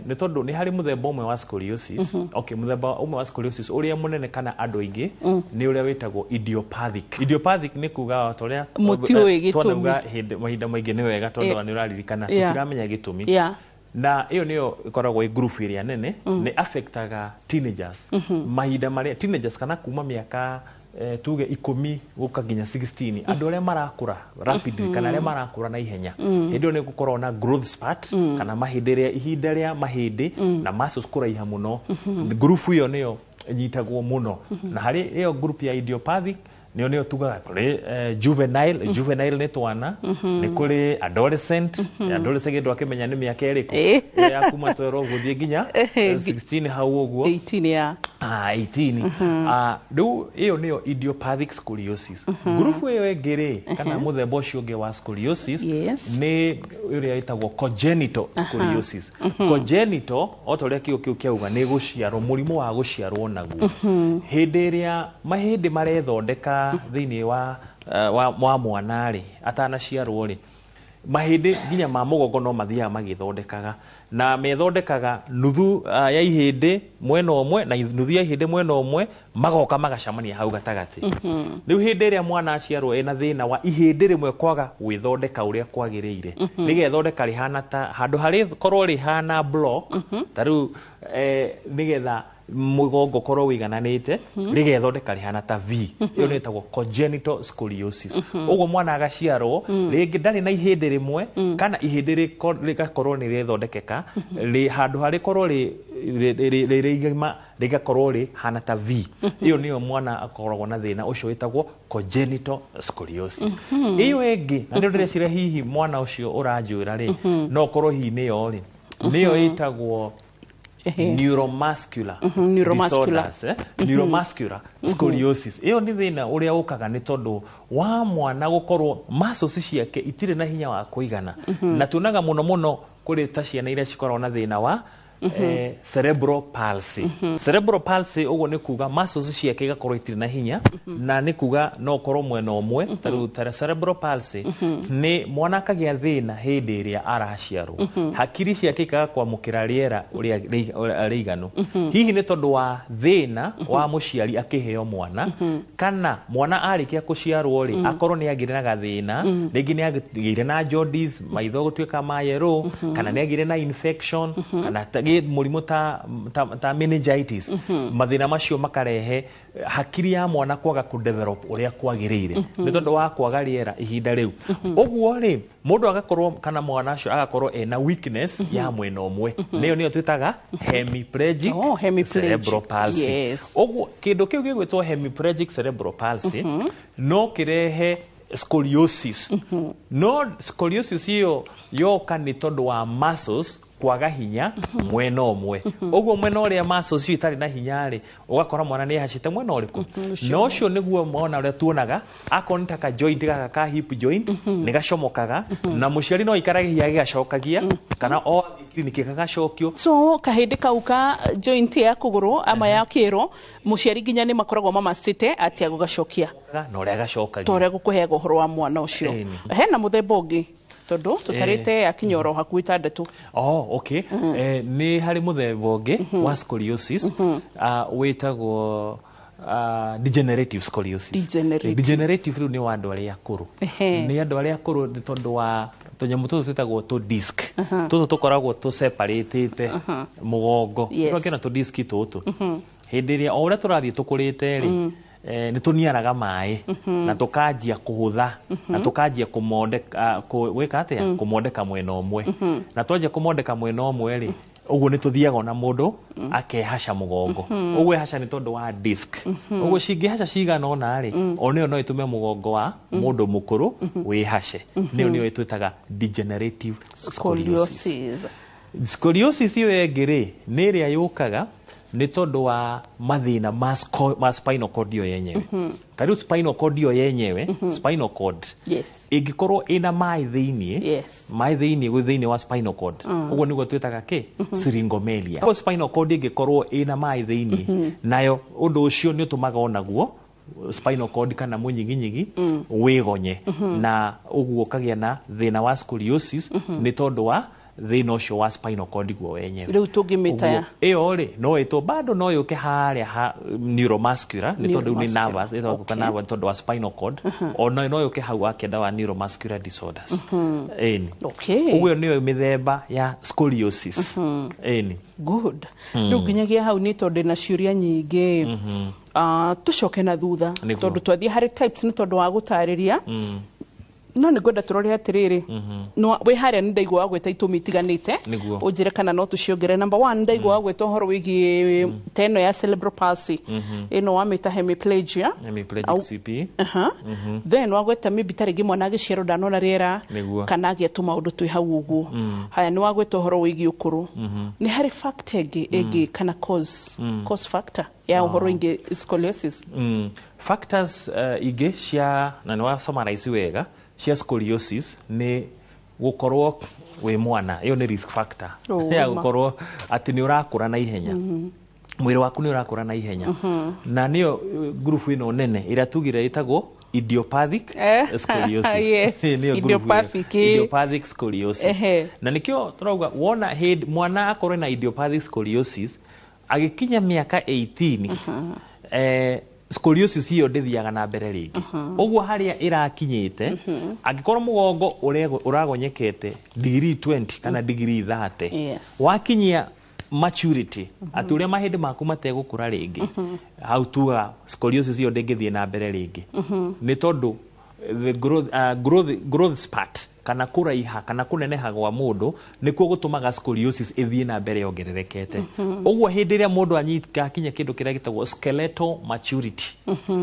[SPEAKER 3] Nĩ tondũ nĩ harĩ mũthemba ũmwe wa scoliosis. Okay, mũthemba ũmwe wa scoliosis ũrĩa mũnene kana andũ aingĩ nĩ ũrĩa wĩtagwo idiopathic. Idiopathic nĩ kuga ta ũrĩa
[SPEAKER 2] mũtiũĩ gĩtũmi.
[SPEAKER 3] Twanauga hĩndĩ mahinda maingĩ nĩ wega tondũ nĩ ũraririkana tũtiramenya gĩtũmi. Na ĩyo nĩyo ĩkoragwo ĩ group ĩrĩa nene nĩ affectaga teenagers. Mahinda marĩa teenagers kana kuma mĩaka tuge 10 gũka nginya 16 andũ arĩa marakũra rapidly kana arĩa marakũra na ihenya hĩndĩ ĩyo nĩ gũkorwo na growth spurt kana mahĩndĩ rĩa ihinda rĩa mahĩndĩ na muscles kũraiha mũno. Group ĩyo nĩyo ĩnyitagwo mũno. Na harĩ ĩyo group ya idiopathic nĩyo nĩyo tugaga kũrĩ juvenile. Juvenile nĩ twana, nĩ kũrĩ adolescent. Adolescent kĩndũ akĩmenya nĩ mĩaka ĩrĩkũ ya kuma 12 gũthiĩ nginya 16 hau ũguo
[SPEAKER 2] 18 ya
[SPEAKER 3] 18. Rĩu ĩyo nĩyo idiopathic scoliosis. Group ĩyo ĩngĩ rĩ kana mũthemba ũcio ũngĩ wa scoliosis nĩ ũrĩa ĩtagwo congenital scoliosis. Congenital o ta ũrĩa kiugo kĩu kĩauga nĩ gũciarwo, mũrimũ wa gũciarwo naguo. Hĩndĩ ĩrĩa mahĩndĩ marethondeka thĩinĩ wa mwana rĩ atanaciarwo rĩ mahĩndĩ nginya ma mũgongo no mathiaga magĩthondekaga na methondekaga nuthu ya ihĩndĩ mwena ũmwe na nuthu ya ihĩndĩ mwena ũmwe magoka magacemania hau gatagatĩ. Rĩu hĩndĩ ĩrĩa mwana aciarwo ena thĩna wa ihĩndĩ rĩmwe kwaga gwĩthondeka ũrĩa kwagĩrĩire rĩgethondeka rĩhana ta handũ harĩ korwo rĩhana block ta rĩu nĩgetha mũgongo ũkorwo wĩigananĩte, rĩgethondeka rĩhana ta V. Ĩyo nĩ ĩtagwo congenital scoliosis. Ũguo mwana agaciarwo rĩngĩ ndarĩ na ihĩndĩ rĩmwe, kana ihĩndĩ rĩgakorwo nĩ rĩthondekeka handũ harĩkorwo rĩ rĩigima, rĩgakorwo rĩhana ta V. Ĩyo nĩyo mwana akoragwo na thĩna ũcio wĩtagwo congenital scoliosis. Ĩyo ĩngĩ, na nĩyo ndĩreciria hihi mwana ũcio ũranjĩra rĩ, no ũkorwo hihi nĩyo rĩ, nĩyo ĩtagwo neuromuscular
[SPEAKER 2] Neuromuscular.
[SPEAKER 3] disorders, eh? Neuromuscular scoliosis. Ĩyo nĩ thĩna ũrĩa ũkaga nĩ tondũ wa mwana gũkorwo muscles ciake itirĩ na hinya wa kũigana. Na tuonaga mũno mũno kũrĩ ta ciana iria cikoragwo na thĩna wa cerebral palsy. Cerebral palsy ũguo nĩ kuga muscles ciake igakorwo itirĩ na hinya, na nĩ kuga no ũkorwo mwena ũmwe. Ta rĩu ta cerebral palsy nĩ mwana akagĩa thĩna hĩndĩ ĩrĩa araciarwo, hakiri ciake ikaga kwamũkĩra rĩera ũrĩa rĩiganu, hihi nĩ tondũ wa thĩna wa mũciari akĩheo mwana, kana mwana arĩkia kũciarwo rĩ, akorwo nĩ agĩire na gathĩna, rĩngĩ nĩ agĩire na jaundice, maitho gũtuĩka ma yellow, kana nĩ agĩire na infection, kana mũrimũ ta meningitis. Mathĩna macio makarehe hakiri ya mwana kwaga kũdevelop ũrĩa kwagĩrĩire nĩ tondũ wa kwaga rĩera ihinda rĩu. Ũguo rĩ, mũndũ agakorwo kana mwana ũcio agakorwo ena weakness ya mwena ũmwe. Nĩyo twĩtaga hemiplegic
[SPEAKER 2] Oh, hemiplegic.
[SPEAKER 3] cerebral palsy. Ũguo kĩndũ kĩu gĩgwĩtwo hemiplegic cerebral palsy no kĩrehe scoliosis. No scoliosis ĩyo yoka nĩ tondũ wa muscles kwaga hinya mwena ũmwe. Ũguo mwena ũrĩa muscles icio itarĩ na hinya rĩ, ũgakora mwana nĩ ehacĩte mwena ũrĩkũ. Na ũcio nĩguo mwana ũrĩa tuonaga akorwo nĩ ta ka joint gaka ka hip joint nĩ gacomokaga, na mũciari no aikarage hihi agĩgacokagia, kana o athiĩ kiriniki gagacokio.
[SPEAKER 2] So kahĩndĩ kau ka joint ya kũgũrũ ama ya kĩro, mũciari nginya nĩ makoragwo mamacĩte atĩ agũgacokia
[SPEAKER 3] na ũrĩa gacokagia
[SPEAKER 2] ta ũrĩa gũkũheaga ũhoro wa mwana ũcio. Hena mũthemba ũngĩ, tondũ tũtarĩte yakinya oro hakuhĩ 6.
[SPEAKER 3] Oh, okay. Nĩ harĩ mũthemba ũngĩ wa scoliosis, wĩtagwo degenerative scoliosis.
[SPEAKER 2] Degenerative.
[SPEAKER 3] Degenerative rĩu nĩ wa andũ arĩa akũrũ. Nĩ andũ arĩa akũrũ nĩ tondũ wa tũnyamũ tũtũ twĩtagwo tũ disc. Tũtũ tũkoragwo tũ separatĩte mũgongo. Tũkĩona tũ disc tũtũ. Hĩndĩ ĩrĩa o ũrĩa tũrathiĩ tũkũrĩte rĩ, nĩ tũniaraga maĩ na tũkanjia kũhũtha na tũkanjia kũmondeka, gwĩka atĩa, kũmondeka mwena ũmwe. Na twanjia kũmondeka mwena ũmwe rĩ, ũguo nĩ tũthiaga ona mũndũ akehaca mũgongo. Ũguo ehaca nĩ tondũ wa disc. Ũguo cingĩhaca cigana ũna rĩ, o nĩyo no ĩtũme mũgongo wa mũndũ mũkũrũ wĩhace. Nĩyo twĩtaga degenerative scoliosis.
[SPEAKER 2] Scoliosis.
[SPEAKER 3] Scoliosis ĩyo ĩngĩ rĩ, nĩ ĩrĩa yũkaga nĩ tondũ wa mathĩna ma spinal cord ĩyo yenyewe. Ta rĩu spinal cord ĩyo yenyewe, spinal cord ĩngĩkorwo ĩna maĩ thĩiniĩ, maĩ thĩiniĩ gwĩ thĩiniĩ wa spinal cord, ũguo nĩguo twĩtaga kĩ syringomyelia. Ũguo spinal cord ĩngĩkorwo ĩna maĩ thĩiniĩ, nayo ũndũ ũcio nĩ ũtũmaga onaguo spinal cord kana mũnyiginyigi wĩgonye, na ũguo ũkagĩa na thĩna wa scoliosis nĩ tondũ wa thĩna ũcio wa spinal cord guo wenyewe.
[SPEAKER 2] Rĩu tũngĩmĩta
[SPEAKER 3] Ũguo, ĩyo rĩ no ĩtwo bado no yũke harĩa ha neuromuscular, nĩ tondũ rĩu nĩ
[SPEAKER 2] Neuromuscular.
[SPEAKER 3] nervous, ĩtagwo nerve nĩ tondũ wa spinal cord. Ona no yũke hau wakenda wa neuromuscular disorders. Ĩni. Ũguo nĩyo mĩthemba ya scoliosis. Ĩni.
[SPEAKER 2] Good. Rĩu nginyagia hau nĩ tondũ ndĩna ciũria nyingĩ. Tũcoke na thutha, tondũ twathiĩ harĩ types nĩ tondũ wa gũtarĩria, no nĩ ngwenda tũrore atĩrĩrĩ, no wĩ harĩa nĩ ndaigua wagwĩta itũmi itiganĩte. Ũnjĩre kana no tũciongerere. Number one, ndaigua wagwĩta ũhoro wĩgiĩ ta ĩno ya cerebral palsy, ĩno wamĩta hemiplegia.
[SPEAKER 3] Hemiplegic CP.
[SPEAKER 2] Then wagweta maybe ta rĩngĩ mwana agĩciarwo ndanona rĩera, kana agĩa tũmaũndũ twĩ hau ũguo. Haya, nĩ wagweta ũhoro wĩgiĩ ũkũrũ. Nĩ harĩ factor ĩngĩ ĩngĩ kana cause factor ya ũhoro ĩngĩ scoliosis?
[SPEAKER 3] Factors ingĩ cia, na nĩ wa summarize wega, cia scoliosis nĩ gũkorwo wĩ mwana. Ĩyo nĩ risk factor ya gũkorwo atĩ nĩ ũrakũra na ihenya, mwĩrĩ waku nĩ ũrakũra na ihenya. Na nĩyo ngurubu ĩno nene ĩrĩa tugire ĩtagwo idiopathic scoliosis. Nĩyo ngurubu ĩyo.
[SPEAKER 2] Idiopathic,
[SPEAKER 3] Idiopathic scoliosis. Na nĩkĩo tũrauga wona hĩndĩ mwana akorwo na idiopathic scoliosis agĩkinya mĩaka 18, scoliosis ĩyo ndĩthiaga na mbere rĩngĩ. Ũguo harĩa ĩrakinyĩte, angĩkorwo mũgongo ũragonyekete degree 20 kana degree 30, wakinyia maturity, atĩ ũrĩa mahĩndĩ maku mategũkũra rĩngĩ, hau tugaga scoliosis ĩyo ndĩngĩthiĩ na mbere rĩngĩ, nĩ tondũ the growth spurt kana kũraiha kana kũneneha gwa mũndũ nĩkuo gũtũmaga scoliosis ĩthiĩ na mbere yongererekete. Ũguo hĩndĩ ĩrĩa mũndũ anyita akinya kĩndũ kĩrĩa gĩtagwo skeletal maturity,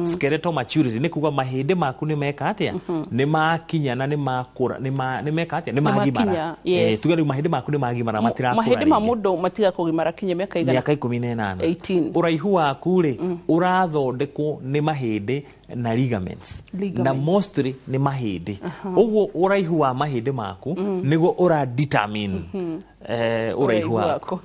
[SPEAKER 3] skeletal maturity nĩ kuga mahĩndĩ maku nĩ meka atĩa, nĩ makinya na nĩ makũra, nĩ meka atĩa, nĩ magimara. Tuge rĩu mahĩndĩ maku nĩ magimara, matirakũra.
[SPEAKER 2] Mahĩndĩ ma mũndũ matiga kũgimara kinya mĩaka igana?
[SPEAKER 3] Mĩaka 18. Ũraihu waku rĩ ũrathondekwo nĩ mahĩndĩ na ligaments, na mostly nĩ mahĩndĩ. Ũguo ũraihu wa mahĩndĩ maku nĩguo ũra determine ũraihu waku.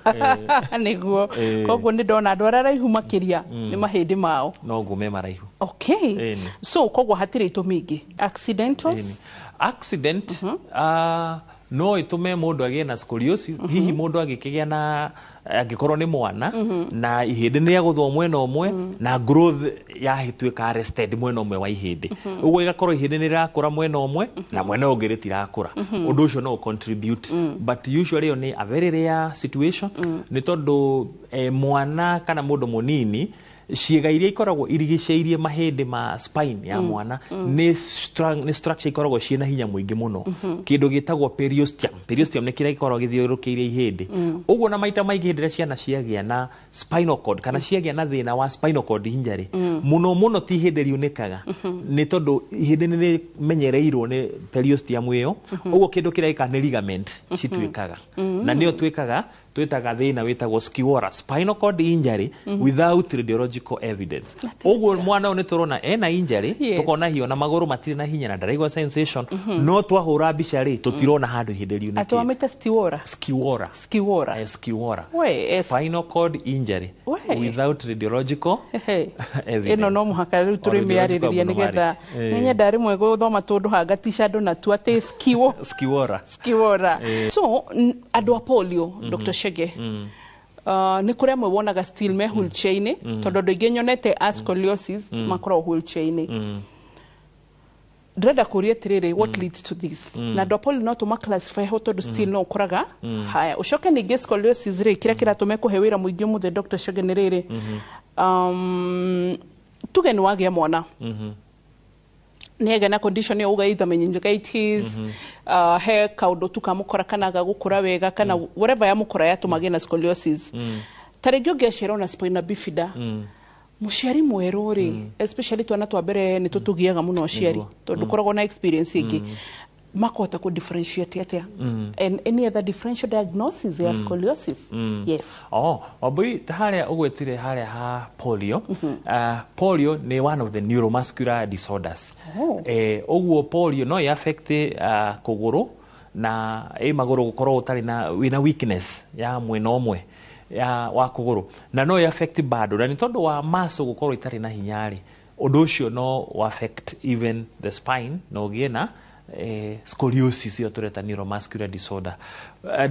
[SPEAKER 2] Nĩguo. Koguo nĩ ndona andũ arĩa araihu makĩria nĩ mahĩndĩ mao
[SPEAKER 3] noguo me maraihu.
[SPEAKER 2] Okay. So koguo hatirĩ itũmi ingĩ. Accidentals?
[SPEAKER 3] Accident no ĩtũme mũndũ agĩe na scoliosis. Hihi mũndũ angĩkĩgĩa na angĩkorwo nĩ mwana na ihĩndĩ nĩ rĩagũthwo mwena ũmwe na growth yahĩtuĩka arrested mwena ũmwe wa ihĩndĩ, ũguo ĩgakorwo ihĩndĩ nĩ rĩrakũra mwena ũmwe na mwena ũngĩ rĩtirakũra. Ũndũ ũcio no contribute, but usually ĩyo nĩ a very rare situation, nĩ tondũ mwana kana mũndũ mũnini ciĩga iria ikoragwo irigicĩirie mahĩndĩ ma spine ya mwana nĩ structure ikoragwo ciĩna hinya mũingĩ mũno, kĩndũ gĩtagwo periosteum. Periosteum nĩ kĩrĩa gĩkoragwo gĩthiũrũrũkĩirie ihĩndĩ. Ũguo na maita maingĩ hĩndĩ ĩrĩa ciana ciagĩa na spinal cord kana ciagĩa na thĩna wa spinal cord injury, mũno mũno ti ihĩndĩ riunĩkaga, nĩ tondũ ihĩndĩ nĩ rĩmenyereirwo nĩ periosteum ĩyo. Ũguo kĩndũ kĩrĩa gĩkaga nĩ ligament cituĩkaga, na nĩyo twĩkaga twĩtaga thĩna wĩtagwo SCIWORA, spinal cord injury without radiological evidence. Ũguo mwana ũyũ nĩ tũrona ena injury, tũkona hiyo na magũrũ matirĩ na hinya na ndaraigua sensation, no twahũra mbica rĩ tũtirona handũ ihĩndĩ riunĩkĩte.
[SPEAKER 2] Atwamĩte SCIWORA?
[SPEAKER 3] SCIWORA.
[SPEAKER 2] SCIWORA.
[SPEAKER 3] SCIWORA. Spinal cord injury without radiological evidence.
[SPEAKER 2] Ĩno no mũhaka rĩu tũrĩmĩarĩrĩria nĩgetha nĩnyenda rĩmwe gũthoma tũndũ hangatica andũ natuo atĩ
[SPEAKER 3] SCIWORA.
[SPEAKER 2] SCIWORA. So andũ a polio, Dr. Chege, nĩ kũrĩ amwe wonaga still me wheelchair-inĩ, tondũ andũ aingĩ nyonete a scoliosis makoragwo wheelchair-inĩ. Ndĩrenda kũria atĩrĩrĩ, what leads to this? Na andũ a polio no tũma classify ho tondũ still no ũkoraga haya. Ũcoke ningĩ scoliosis rĩ, kĩrĩa kĩratũma kũhe wĩra mũingĩ ũmũthĩ Dr. Chege nĩ rĩrĩ, tuge nĩ wagĩa mwana nĩ agĩa na condition ĩyo uga either meningitis, he kaũndũ tu kamũkora kana gagũkũra wega kana whatever yamũkora yatũma agĩe na scoliosis. Ta rĩngĩ ũngĩaciarwo na spina bifida, mũciari mwerũ rĩ, especially twana twa mbere nĩ tũtũgiaga mũno aciari tondũ koragwo na experience ĩngĩ, makũhota kũ differentiate atĩa and any other differential diagnosis ya scoliosis? Yes.
[SPEAKER 3] Oh, Wambui, harĩa ũgwetire harĩa ha polio, polio nĩ one of the neuromuscular disorders. Ũguo polio no ĩ affect kũgũrũ na ĩ magũrũ gũkorwo ũtarĩ na wĩna weakness ya mwena ũmwe ya wa kũgũrũ, na no ĩ affect bado, na nĩ tondũ wa muscle gũkorwo itarĩ na hinya rĩ, ũndũ ũcio no affect even the spine na ũgĩe na scoliosis ĩyo tũreta neuromuscular disorder.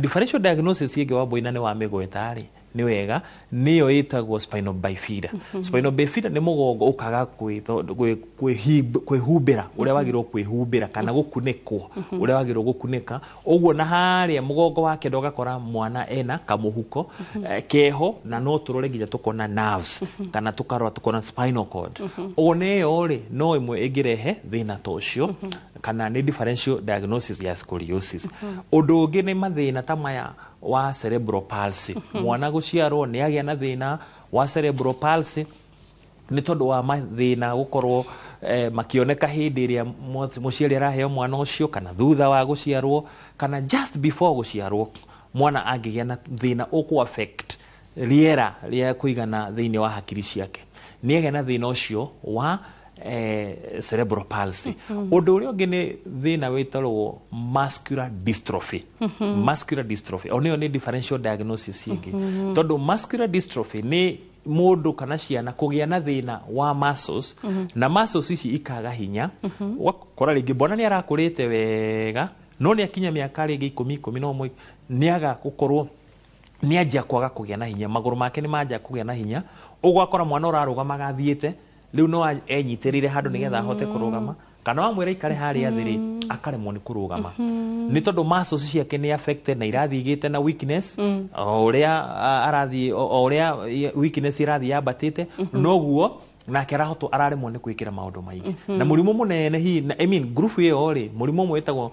[SPEAKER 3] Differential diagnosis ĩngĩ Wambui na nĩ wa mĩgweta rĩ, nĩ wega, nĩyo ĩtagwo spinal bifida. Spinal bifida nĩ mũgongo ũkaga kwĩhumbĩra ũrĩa wagĩrĩirwo kwĩhumbĩra kana gũkunĩkwo ũrĩa wagĩrĩirwo gũkunĩka. Ũguo na harĩa mũgongo wake ndũgakora mwana ena kamũhuko keho, na no tũrore nginya tũkona nerves kana tũkarora tũkona spinal cord. Ũguo nĩyo rĩ no ĩmwe ĩngĩrehe thĩna ta ũcio, kana nĩ differential diagnosis ya scoliosis. Ũndũ ũngĩ nĩ mathĩna ta maya wa cerebral palsy. Mwana gũciarwo nĩ agĩa na thĩna wa cerebral palsy nĩ tondũ wa mathĩna gũkorwo makĩoneka hĩndĩ ĩrĩa mũciari araheo mwana ũcio, kana thutha wa gũciarwo, kana just before gũciarwo, mwana angĩgĩa na thĩna ũkũ affect rĩera rĩa kũigana thĩinĩ wa hakiri ciake, nĩ agĩa na thĩna ũcio wa cerebral palsy. Ũndũ ũrĩa ũngĩ nĩ thĩna wĩtagwo muscular dystrophy. Muscular dystrophy o nĩyo nĩ differential diagnosis ĩngĩ, tondũ muscular dystrophy nĩ mũndũ kana ciana kũgĩa na thĩna wa muscles, na muscles ici ikaga hinya. Ũgakora rĩngĩ mbona nĩ arakũrĩte wega, no nĩ akinya mĩaka rĩngĩ 10, 11, nĩ aga gũkorwo nĩ anjia kwaga kũgĩa na hinya, magũrũ make nĩ manjia kũgĩa na hinya. Ũguo akora mwana ũrarũgamaga athiĩte, rĩu no enyitĩrĩire handũ nĩgetha ahote kũrũgama, kana wamwĩra ikare harĩa thĩ rĩ, Akaremwo nĩ kũrũgama nĩ tondũ muscles ciake nĩ affected na irathiĩ igĩte na weakness. O ũrĩa arathiĩ, o ũrĩa weakness irathiĩ yambatĩte, noguo nake arahotwo araremwo nĩ gwĩkĩra maũndũ maingĩ. Na mũrimũ mũnene hihi I mean, group ĩyo rĩ, mũrimũ ũmwe wĩtagwo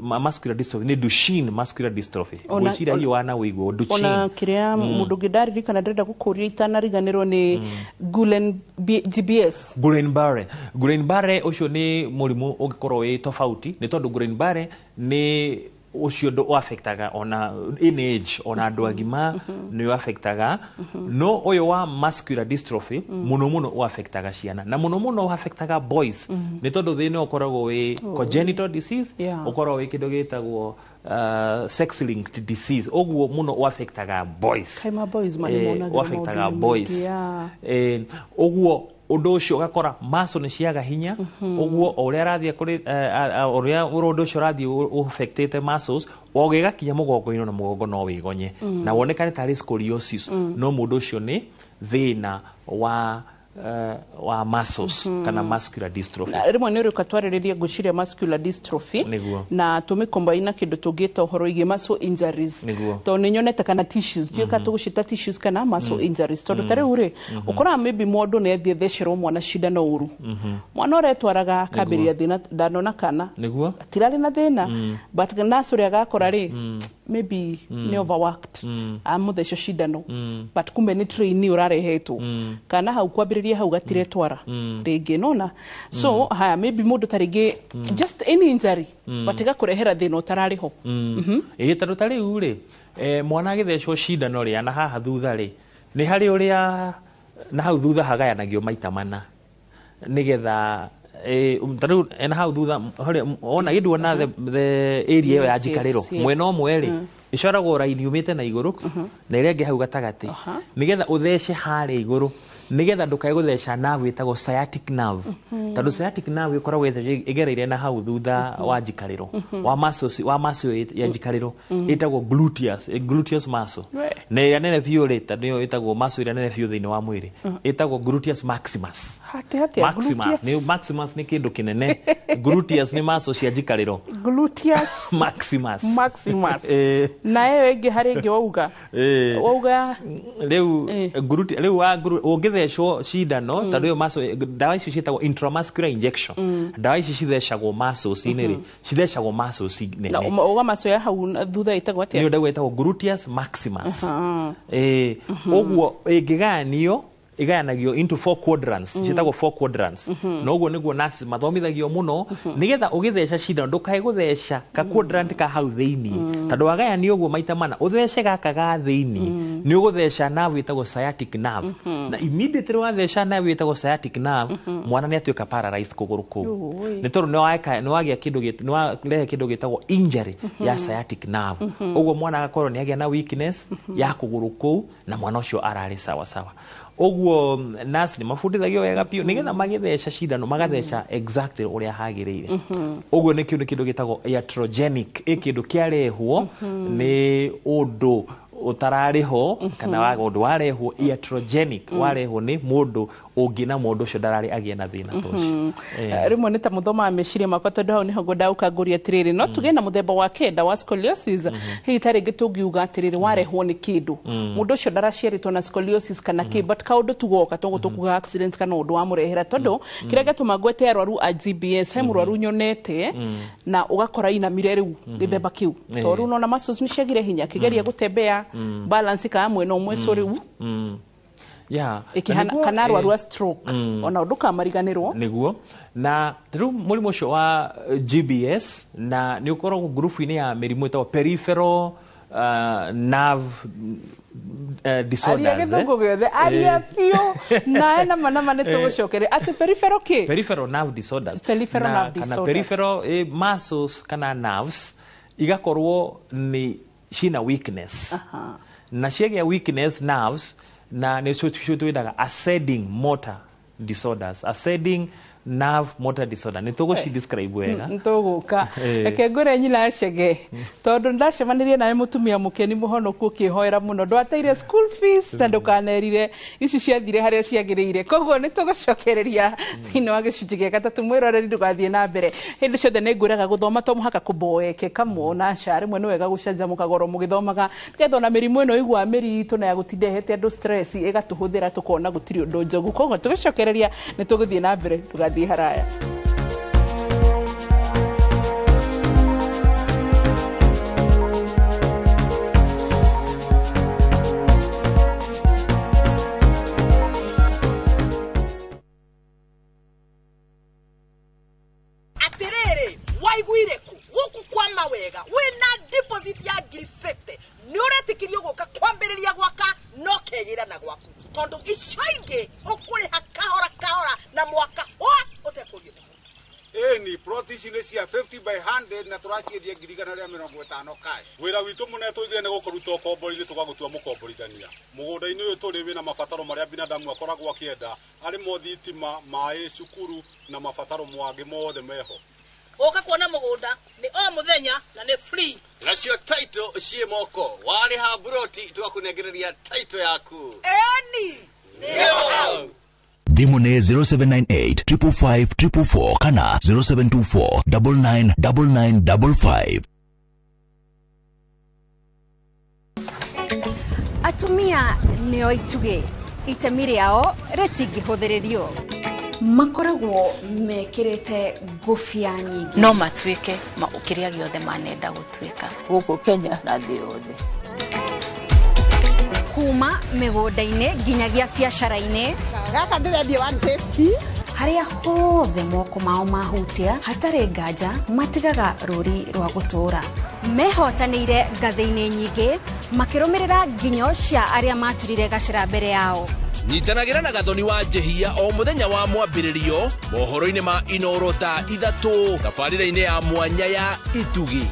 [SPEAKER 3] wa muscular dystrophy nĩ Duchenne muscular dystrophy. Ngwĩciria hihi wana wĩiguo Duchenne.
[SPEAKER 2] Ona kĩrĩa mũndũ ũngĩ ndaririkana ndĩrenda gũkũria itanariganĩrwo nĩ Guillain GBS.
[SPEAKER 3] Guillain-Barré. Guillain-Barré ũcio nĩ mũrimũ ũngĩkorwo wĩ tofauti, nĩ tondũ Guillain-Barré nĩ ũcio ndũ affectaga ona in age, ona andũ agima nĩ affectaga. No ũyũ wa muscular dystrophy mũno mũno ũ affectaga ciana na mũno mũno ũ affectaga boys, nĩ tondũ thĩna ũkoragwo wĩ congenital disease, ũkoragwo wĩ kĩndũ gĩtagwo sex linked disease, ũguo mũno ũ affectaga boys.
[SPEAKER 2] Kaĩ ma boys ma nĩmonagĩra
[SPEAKER 3] ũ affectaga
[SPEAKER 2] maũndũ
[SPEAKER 3] boys.
[SPEAKER 2] maingĩ, yeah.
[SPEAKER 3] Ũguo ũndũ ũcio ũgakora muscle nĩ ciaga hinya. Ũguo o ũrĩa arathiĩ kũrĩ ũrĩa ũndũ ũcio ũrathiĩ ũffectĩte muscles, o gĩgakinya mũgongo-inĩ, na mũgongo no wĩgonye na wonekane tarĩ scoliosis, no mũndũ ũcio nĩ thĩna wa muscles kana muscular dystrophy.
[SPEAKER 2] Na rĩmwe nĩ ũrĩũka twarĩrĩrie, ngwĩciria, muscular dystrophy na tũmĩkombaina na kĩndũ tũngĩta ũhoro wĩgiĩ muscle injuries, tondũ nĩ nyonete kana tissues, ndiũĩ kana tũgũciĩta tissues kana muscle injuries, tondũ ta rĩu rĩ, ũkoraga maybe mũndũ nĩ athiĩ thecerwo mwana cindano ũru, mwana ũretwaraga akambĩrĩria thĩna, ndanona kana atirarĩ na thĩna, but nurse ũrĩa agakora rĩ, maybe nĩ overworked, amũtheca cindano, but kumbe nĩ trainee ũrarehetwo kana hau kwambĩrĩria hau gatiretwara rĩngĩ nona. So haya, maybe mũndũ ta rĩngĩ just any injury, but ĩgakũrehera thĩna ũtararĩ ho.
[SPEAKER 3] Ĩĩ, tondũ ta rĩu rĩ, mwana agĩthecwo cindano rĩ, ana haha thutha rĩ, nĩ harĩ ũrĩa na hau thutha hagayanagio maita mana, nĩgetha ta rĩu na hau thutha harĩa ona gĩnduona the area ĩyo ya njikarĩro, mwena ũmwe rĩ, ĩcoragwo raini yumĩte na igũrũ na ĩrĩa ĩngĩ hau gatagatĩ, nĩgetha ũthece harĩa igũrũ, nĩgetha ndũkae gũtheca nerve ĩtagwo sciatic nerve, tondũ sciatic nerve ĩkoragwo ĩgereire na hau thutha wa njikarĩro wa muscles, wa muscle ya njikarĩro ĩtagwo gluteus muscle. Na ĩrĩa nene biũ rĩ, tondũ nĩyo ĩtagwo muscle ĩrĩa nene biũ thĩinĩ wa mwĩrĩ, ĩtagwo gluteus maximus.
[SPEAKER 2] Hati hati?
[SPEAKER 3] Maximus.
[SPEAKER 2] Gluteus?
[SPEAKER 3] Nĩ maximus nĩ kĩndũ kĩnene, gluteus nĩ muscle cia njikarĩro.
[SPEAKER 2] Gluteus
[SPEAKER 3] maximus.
[SPEAKER 2] Maximus. Na ĩyo ĩngĩ harĩ ĩngĩ wauga? Wauga?
[SPEAKER 3] Rĩu rĩu ũngĩthecwo cindano, tondũ ĩyo muscle, ndawa icio ciĩtagwo intramuscular injection, ndawa ici cithecagwo muscles-inĩ rĩ, cithecagwo muscles
[SPEAKER 2] na
[SPEAKER 3] nene.
[SPEAKER 2] Uga maco ya hau na thutha ĩtagwo atĩa?
[SPEAKER 3] Nĩyo ndawa ĩtagwo gluteus maximus. Ũguo ĩngĩgayanio, ĩgayanagio into four quadrants, ciĩtagwo four quadrants. Na ũguo nĩguo nurses mathomithagio mũno, nĩgetha ũgĩtheca cindano ndũkae gũtheca ka quadrant ka hau thĩinĩ, tondũ wagayanio ũguo maita mana, ũthece gaka ga thĩinĩ, nĩ ũgũtheca nerve ĩtagwo sciatic nerve, na immediately watheca nerve ĩtagwo sciatic nerve, mwana nĩ atuĩka paralyzed kũgũrũ kũu, nĩ tondũ nĩ wagĩa kĩndũ nĩ warehe kĩndũ gĩtagwo injury ya sciatic nerve. Ũguo mwana agakorwo nĩ agĩa na weakness ya kũgũrũ kũu, na mwana ũcio ararĩ sawa sawa. Ũguo nurse nĩ mabundithagio wega biũ, nĩgetha magĩtheca cindano magatheca exactly ũrĩa hagĩrĩire. Ũguo nĩ kĩndũ gĩtagwo iatrogenic, ĩ kĩndũ kĩarehwo nĩ ũndũ ũtararĩ ho, kana ũndũ warehwo iatrogenic, warehwo nĩ mũndũ ũngĩ, na mũndũ ũcio ndararĩ agĩe na thĩna ta ũcio.
[SPEAKER 2] Rĩmwe nĩ ta mũthomaga meciria makwa, tondũ hau nĩho ngwendaga gũkangũria atĩrĩrĩ, no tũgĩe na mũthemba wa kenda wa scoliosis, hihi ta rĩngĩ tũngiuga atĩrĩrĩ, warehwo nĩ kĩndũ, mũndũ ũcio ndaraciarĩtwo na scoliosis kana kĩ, but kaũndũ tugoka toguo tũkuga accident kana ũndũ wamũrehera, tondũ kĩrĩa gĩatũma ngwete arwaru a GBS, he mũrwaru nyonete na ũgakora inamire rĩu gĩthemba kĩu, tondũ rĩu nona muscles nĩ ciagire hinya, akĩgeria gũtembea, balance kana mwena ũmwe, so rĩu ĩkĩhana.
[SPEAKER 3] Na nĩguo,
[SPEAKER 2] Kana arwaru a stroke, ona ndũkamariganĩrwo.
[SPEAKER 3] Nĩguo, na rĩu mũrimũ ũcio wa GBS na nĩ ũkoragwo ngurubu-inĩ ya mĩrimũ ĩtagwo peripheral nerve
[SPEAKER 2] Aria
[SPEAKER 3] disorders.
[SPEAKER 2] Gĩthũngũ gĩothe aria biũ nae nama nama nĩ tũgũcokere atĩ peripheral kĩ?
[SPEAKER 3] Peripheral nerve disorders.
[SPEAKER 2] Peripheral
[SPEAKER 3] na,
[SPEAKER 2] nerve
[SPEAKER 3] kana
[SPEAKER 2] disorders.
[SPEAKER 3] Peripheral muscles kana nerves igakorwo nĩ ciĩna weakness, na ciagĩa weakness nerves, na nĩ cio twĩtaga ascending motor disorders, ascending. Nerve motor disorder nĩ tũgũci describe wega.
[SPEAKER 2] Tũgũka. Reke ngwĩre nyina Chege, tondũ ndacemanirie nawe mũtumia mũkeni mũhonoku ũkĩhoera mũno, ndwateire school fees na ndũkanerire ici ciathire harĩa ciagĩrĩire. Koguo nĩ tũgũcokereria thĩinĩ wa gĩcunjĩ gĩa gatatũ. Mwĩroreri, ndũgathiĩ na mbere. Hĩndĩ ciothe nĩ ngwĩraga gũthoma to mũhaka kũboeke kamwona aca, rĩmwe nĩ wega gũcanjamũka goro mũgĩthomaga, nĩgetha ona mĩrimũ ĩno ĩigua mĩritũ na ya gũtinda ĩhete andũ stress ĩgatũhũthĩra tũkona gũtirĩ ũndũ njogu. Koguo tũgĩcokereria nĩ tũgũthiĩ na mbere, ndũgathiĩ haraya.
[SPEAKER 14] Atirĩrĩ, waiguire kũ gũkũ kwa mawega wĩna deposit ya 50,000 nĩ ũretĩkĩrio gũka kwambĩrĩria gwaka no kegĩra na gwaku, tondũ icio ingĩ ũkũrĩha kahora kahora na mwaka hwa ũtekũrio.
[SPEAKER 15] Ĩni plot ici nĩ cia 50 by 100 na tũraciendia 150,000 cash.
[SPEAKER 16] Wĩra witũ mũnene tũigire nĩ gũkũruta ũkombori-inĩ tũgagũtua mũkomborithania. Mũgũnda-inĩ ũyũ tũrĩ wĩna mabataro marĩa binadamu akoragwo akĩenda, arĩ mo thitima, maĩ, cukuru na mabataro mangĩ mothe meho.
[SPEAKER 14] Ũka kuona mũgũnda nĩ o mũthenya na nĩ free.
[SPEAKER 17] Nacio title ciĩ moko, warĩha mburoti tũgakũnengereria title yaku.
[SPEAKER 14] Ĩni.
[SPEAKER 17] Nĩho.
[SPEAKER 18] Thimũ nĩ 0798 555 444 kana 0724 999955.
[SPEAKER 6] Atumia nĩo itugĩ, itemi rĩao rĩtingĩhũthĩrĩrio.
[SPEAKER 4] Makoragwo mekĩrĩte ngũbia nyingĩ.
[SPEAKER 19] No matuĩke kĩrĩa gĩothe manenda gũtuĩka
[SPEAKER 20] gũkũ Kenya na thĩ yothe.
[SPEAKER 6] Kuma mĩgũnda-inĩ nginyagia biacara-inĩ.
[SPEAKER 11] Gaka ndĩrendia 150.
[SPEAKER 4] Harĩa hothe moko mao mahutia hatarĩ nganja matigaga rũri rwa gũtũũra.
[SPEAKER 6] Mehotanĩire ngathĩ-inĩ nyingĩ makĩrũmĩrĩra nginyo cia arĩa maturire gacĩra mbere yao.
[SPEAKER 17] Nyitanagĩra na Gathoni wa Njehia o mũthenya wa mwambĩrĩrio mohoro-inĩ ma Inoro thaa 3 tabarĩra-inĩ ya mwanya ya Itugi.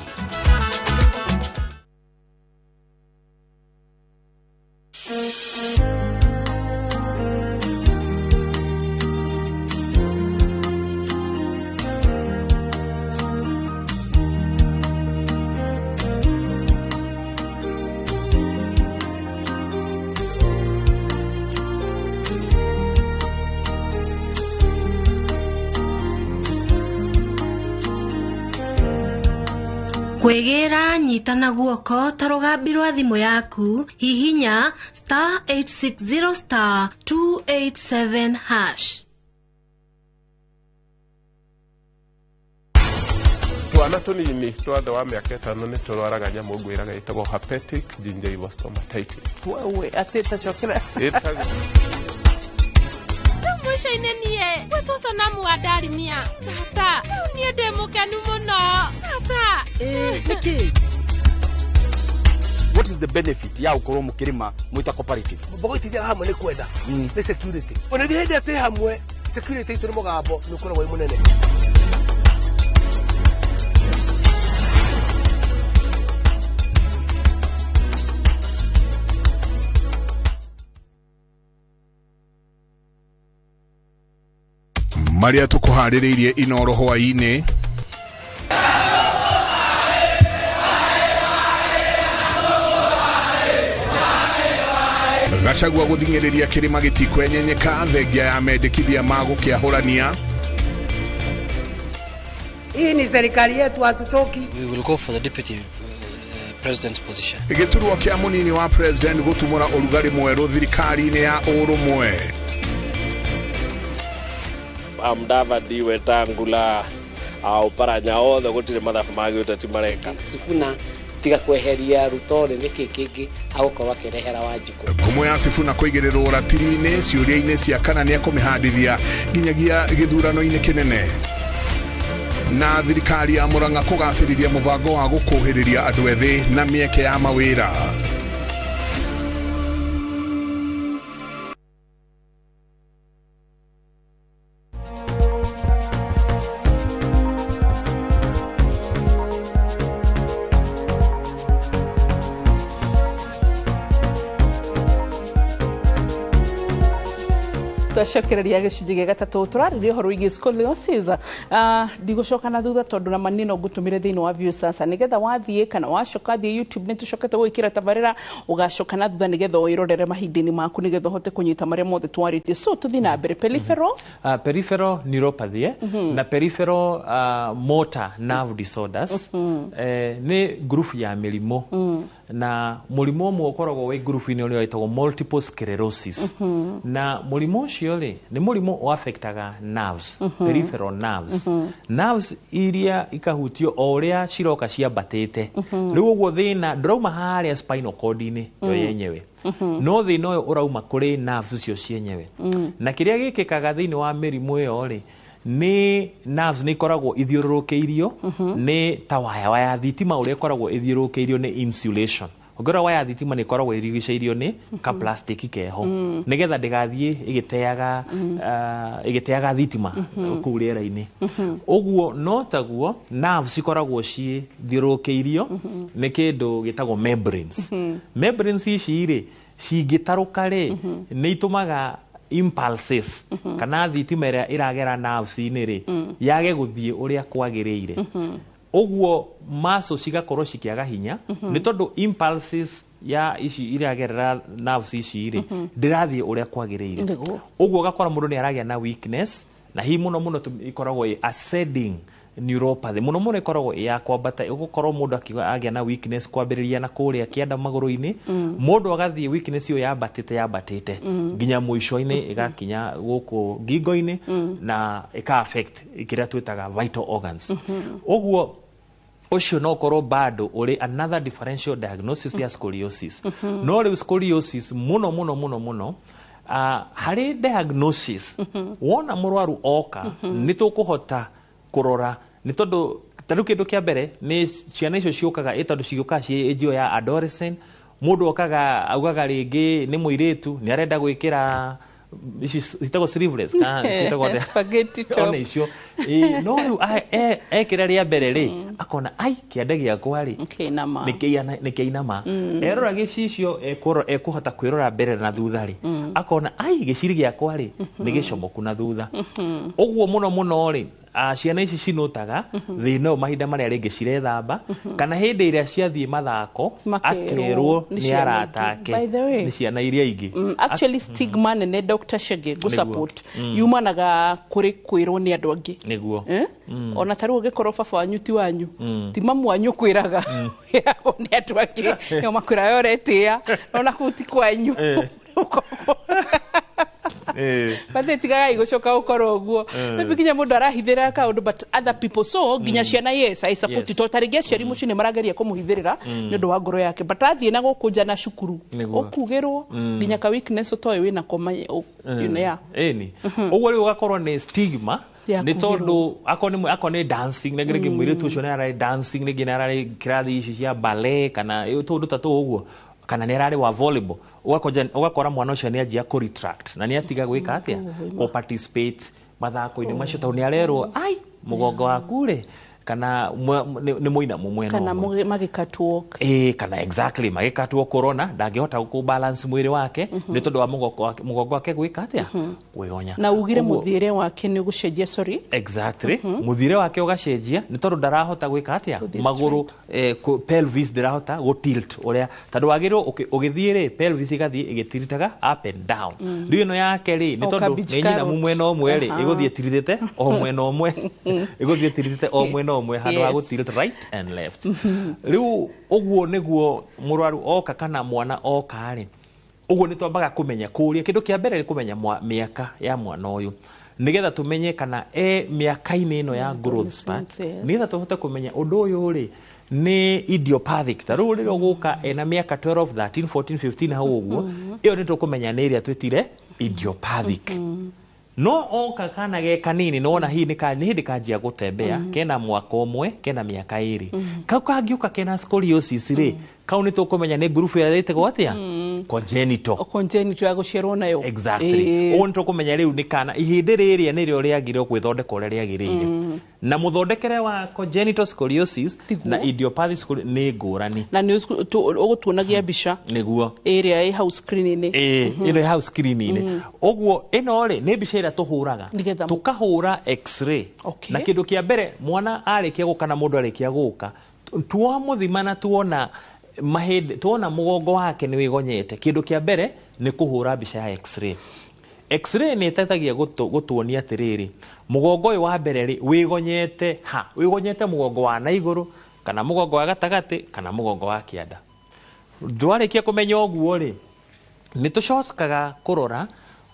[SPEAKER 21] Kwĩgĩra nyitana guoko ta rũgambi rwa thimũ yaku, hihinya star 860 star 287 hash.
[SPEAKER 22] Twana tũnini twa thĩ wa mĩaka 5 nĩ tũrwaraga nyamũ ngwĩraga ĩtagwo herpetic gingivostomatitis.
[SPEAKER 2] Wewe atĩ tacokera.
[SPEAKER 22] Ĩtagwo
[SPEAKER 21] Mwisho-inĩ niĩ gwĩtwo Sanamu wa Ndarimia. Tata, rĩu niĩ ndĩ mũkenu mũno. Tata.
[SPEAKER 5] Nĩkĩ?
[SPEAKER 7] What is the benefit ya gũkorwo mũkĩrĩma mwĩta cooperative?
[SPEAKER 23] Mbogo itithiaga hamwe nĩ kwenda nĩ security. Ona ithuĩ hĩndĩ ĩrĩa twĩ hamwe security itũ nĩ mũgambo nĩ ũkoragwo wĩ mũnene.
[SPEAKER 15] Marĩa tũkũharĩrĩirie Inoro hwaĩ-inĩ. Gachagua gũthing'ĩrĩria kĩrĩma gĩtikwenyenyeka thengia ya mendekithia ma gũkĩahũrania.
[SPEAKER 11] Hii ni serikali yetu, hatutoki.
[SPEAKER 24] We will go for the deputy president's position.
[SPEAKER 15] Gĩturwa kĩa mũnini wa president gũtumũra ũrugarĩ mwerũ thirikari-inĩ ya ũrũmwe.
[SPEAKER 25] Mudavadi, Wetangula, Oparanya othe gũtirĩ mathabu ma gĩũteti mareka.
[SPEAKER 26] Sifuna tiga kweheria Ruto rĩ nĩkĩ kĩngĩ agũkorwo akĩrehera Wanjikũ.
[SPEAKER 15] Ngumo ya Sifuna kũigĩrĩrwo ratiri-inĩ ciũria-inĩ cia kana nĩekũmĩhandithia nginyagia gĩthurano-inĩ kĩnene. Na thirikari ya Murang'a kũgacĩrithia mũbango wa gũkũhĩrĩria andũ ethĩ na mĩeke ya mawĩra.
[SPEAKER 2] Twacokereria gĩcunjĩ gĩa gatatũ, tũrarĩria ũhoro wĩgiĩ scoliosis. Ndigũcoka na thutha tondũ na manino ngũtũmĩre thĩinĩ wa Viusasa nĩgetha wathiĩ kana wacoka thiĩ YouTube, nĩ tũcokete gwĩkĩra tabarĩra, ũgacoka na thutha nĩgetha wĩrorere mahinda-inĩ maku nĩgetha ũhote kũnyita marĩa mothe twarĩtie. So tũthiĩ na mbere, peripheral
[SPEAKER 3] Peripheral neuropathy na peripheral motor nerve disorders nĩ group ya mĩrimũ, na mũrimũ ũmwe ũkoragwo wĩ group-inĩ ũrĩa wĩtagwo multiple sclerosis. Na mũrimũ ũcio rĩ, nĩ mũrimũ ũaffectaga nerves, peripheral nerves, nerves iria ikahutio o ũrĩa ciroka ciambatĩte. Rĩu ũguo thĩna ndũrauma harĩa spinal cord-inĩ yo yenyewe, no thĩna ũyũ ũrauma kũrĩ nerves icio cienyewe. Na kĩrĩa gĩkĩkaga thĩinĩ wa mĩrimũ ĩyo rĩ, nĩ nerves nĩ ikoragwo ithiũrũrũkĩirio nĩ ta waya waya thitima ũrĩa ĩkoragwo ĩthiũrũrũkĩirio nĩ insulation. Ũngĩrora, waya thitima nĩ ĩkoragwo ĩrigicĩirio nĩ ka plastic keho nĩgetha ndĩgathiĩ ĩgĩteaga ĩgĩteaga thitima kũu rĩera-inĩ. Ũguo no taguo nerves cikoragwo cithiũrũrũkĩirio nĩ kĩndũ gĩtagwo membranes. Membranes ici rĩ, cingĩtarũka rĩ, nĩ itũmaga impulses kana thitima ĩrĩa ĩragera nerves-inĩ rĩ, yage gũthiĩ ũrĩa kwagĩrĩire. Ũguo muscle cigakorwo cikĩaga hinya nĩ tondũ impulses ya ici iragerera nerves ici rĩ, ndĩrathiĩ ũrĩa kwagĩrĩire. Ũguo ũgakora mũndũ nĩ aragĩa na weakness, na hihi mũno mũno ĩkoragwo ĩ ascending neuropathy, mũno mũno ĩkoragwo ĩ ya kwambata. Ũgũkorwo mũndũ akiuga agĩa na weakness kwambĩrĩria na kũrĩa kĩanda magũrũ-inĩ, mũndũ agathiĩ weakness ĩyo yambatĩte yambatĩte nginya mũico-inĩ ĩgakinya gũkũ ngingo-inĩ na ĩka affect kĩrĩa twĩtaga vital organs. Ũguo ũcio no ũkorwo bado ũrĩ another differential diagnosis ya scoliosis. No rĩu scoliosis mũno mũno mũno mũno, harĩ diagnosis, wona mũrwaru oka, nĩ tũkũhota kũrora, nĩ tondũ ta rĩu kĩndũ kĩa mbere nĩ ciana icio ciũkaga ĩ tondũ ciũkaga ciĩ age ĩyo ya adolescent. Mũndũ okaga augaga rĩngĩ nĩ mũirĩtu, nĩ arenda gwĩkĩra ici citagwo sleeveless kana citagwo atĩa?
[SPEAKER 2] Spaghetti top.
[SPEAKER 3] Ona icio. Ĩ, no rĩu ekĩra rĩa mbere rĩ, akona ai kĩande gĩakwa rĩ
[SPEAKER 2] Kĩinama.
[SPEAKER 3] nĩ kĩinama. Erora gĩcicio, ekũhota kwĩrora mbere na thutha rĩ, akona ai gĩciri gĩakwa rĩ nĩ gĩcomoku na thutha. Ũguo mũno mũno rĩ, ciana ici cinũtaga thĩna ũyũ mahinda marĩa rĩngĩ cirethamba kana hĩndĩ ĩrĩa ciathiĩ mathako,
[SPEAKER 2] makerwo
[SPEAKER 3] akerwo
[SPEAKER 2] nĩ
[SPEAKER 3] nĩ
[SPEAKER 2] ciana
[SPEAKER 3] arata
[SPEAKER 2] ingĩ.
[SPEAKER 3] ake,
[SPEAKER 2] By the way,
[SPEAKER 3] nĩ ciana iria ingĩ.
[SPEAKER 2] Actually stigma nene, Dr. Chege, ngũ support, yumanaga kũrĩ kwĩrwo nĩ andũ angĩ.
[SPEAKER 3] Nĩguo.
[SPEAKER 2] Eh? Ona ta rĩu ũngĩkorwo baba wanyu ti wanyu, ti mamu wanyu kwĩraga, wĩragwo nĩ andũ angĩ, nĩo makwĩra we ũretĩĩa ona kũu ti kwanyu. Bathĩ tigagai gũcoka gũkorwo ũguo. Maybe nginya mũndũ arahithĩrĩra kaũndũ, but other people, so nginya ciana, yes, I support it. Tondũ ta rĩngĩ aciari mũciĩ nĩ marageria kũmũhithĩrĩra nĩ ũndũ wa ngoro yake, but athiĩ na gũkũ nja na cukuru,
[SPEAKER 3] Nĩguo.
[SPEAKER 2] ũkugĩrwo nginya ka weakness ũtoĩ wĩnako yeah.
[SPEAKER 3] Ĩni ũguo rĩu ũgakorwo nĩ stigma
[SPEAKER 2] Ya
[SPEAKER 3] nĩ
[SPEAKER 2] kugĩrwo.
[SPEAKER 3] Tondũ akorwo nĩ dancing, rĩngĩ rĩngĩ mũirĩtu ũcio nĩ ararĩ dancing, rĩngĩ nĩ ararĩ kĩrathi ici cia ballet kana tũndũ ta tũu ũguo, kana nĩ ararĩ wa volleyball, ũgakora mwana ũcio nĩ anjia kũ retract na nĩ atiga gwĩka atĩa, kũ participate mathako-inĩ macio, tondũ nĩ arerwo ai mũgongo waku rĩ kana nĩ mũinamu mwena
[SPEAKER 2] kana
[SPEAKER 3] ũmwe.
[SPEAKER 2] Magĩkatwo.
[SPEAKER 3] Ĩĩ, kana exactly magĩkatwo corona, ndangĩhota kũ balance mwĩrĩ wake nĩ tondũ wa mũgongo wake gwĩka atĩa, kwĩgonya.
[SPEAKER 2] Na ugire mũthiĩre wake nĩ ũgũcenjia, sorry.
[SPEAKER 3] Exactly, mũthiĩre wake ũgacenjia nĩ tondũ ndarahota gwĩka atĩa,
[SPEAKER 2] To this
[SPEAKER 3] magũrũ pelvis ndĩrahota gũ tilt ũrĩa tondũ wagĩrĩirwo ũgĩthiĩ rĩ, pelvis ĩgathiĩ ĩgĩtiltaga up and down. Rĩu ĩno yake rĩ, nĩ
[SPEAKER 2] O
[SPEAKER 3] tondũ
[SPEAKER 2] cabbage
[SPEAKER 3] nĩ nyinamu
[SPEAKER 2] carrot.
[SPEAKER 3] mwena ũmwe rĩ, ĩgũthiĩ ĩtiritĩte o mwena ũmwe, ĩgũthiĩ ĩtiritĩte o mwena ũmwe handũ ha gũ tilt right and left. Rĩu ũguo nĩguo mũrwaru oka kana mwana oka rĩ, ũguo nĩ twambaga kũmenya kũria kĩndũ kĩa mbere nĩ kũmenya mĩaka ya mwana ũyũ, nĩgetha tũmenye kana e mĩaka-inĩ ĩno ya growth spurt, nĩgetha tũhote kũmenya ũndũ ũyũ rĩ nĩ idiopathic. Ta rĩu rĩrĩa ũgũka ena mĩaka 12, 13, 14, 15 hau ũguo, ĩyo nĩ tũkũmenya nĩ ĩrĩa twĩtire idiopathic. No oka kana ge kanini, nĩwona hihi nĩ hĩndĩ kanjia gũtembea, kena mwaka ũmwe, kena mĩaka 2, kau kangĩũka kena scoliosis rĩ, Kau nĩ tũkũmenya nĩ ngurubu ĩrĩa ĩtagwo atĩa? Congenital.
[SPEAKER 2] Congenital ya gũciarwo nayo.
[SPEAKER 3] Exactly. Ũguo nĩ tũkũmenya rĩu nĩ kana ihĩndĩ rĩrĩa nĩrĩo rĩagĩrĩirwo gwĩthondeka ũrĩa rĩagĩrĩire. Na mũthondekere wa congenital scoliosis na idiopathic scoliosis nĩ ngũrani.
[SPEAKER 2] Na nĩ ũgũtuonagia mbica
[SPEAKER 3] nĩguo
[SPEAKER 2] ĩrĩa ĩ hau screen-inĩ.
[SPEAKER 3] Ĩĩ, ĩno ĩ hau screen-inĩ. Ũguo ĩno rĩ nĩ mbica ĩrĩa tũhũraga. Tũkahũra x-ray. Na kĩndũ kĩa mbere mwana arĩkia gũka na mũndũ arĩkia gũka, twamũthima na tuona mahĩndĩ, tuona mũgongo wake nĩ wĩgonyete, kĩndũ kĩa mbere nĩ kũhũra mbica ya x-ray. X-ray nĩ ĩteithagia gũtuonia atĩrĩrĩ, mũgongo ũyũ wa mbere rĩ wĩgonyete ha? Wĩgonyete mũgongo wa na igũrũ kana mũgongo wa gatagatĩ kana mũgongo wa kĩanda. Twarĩkia kũmenya ũguo rĩ, nĩ tũcokaga kũrora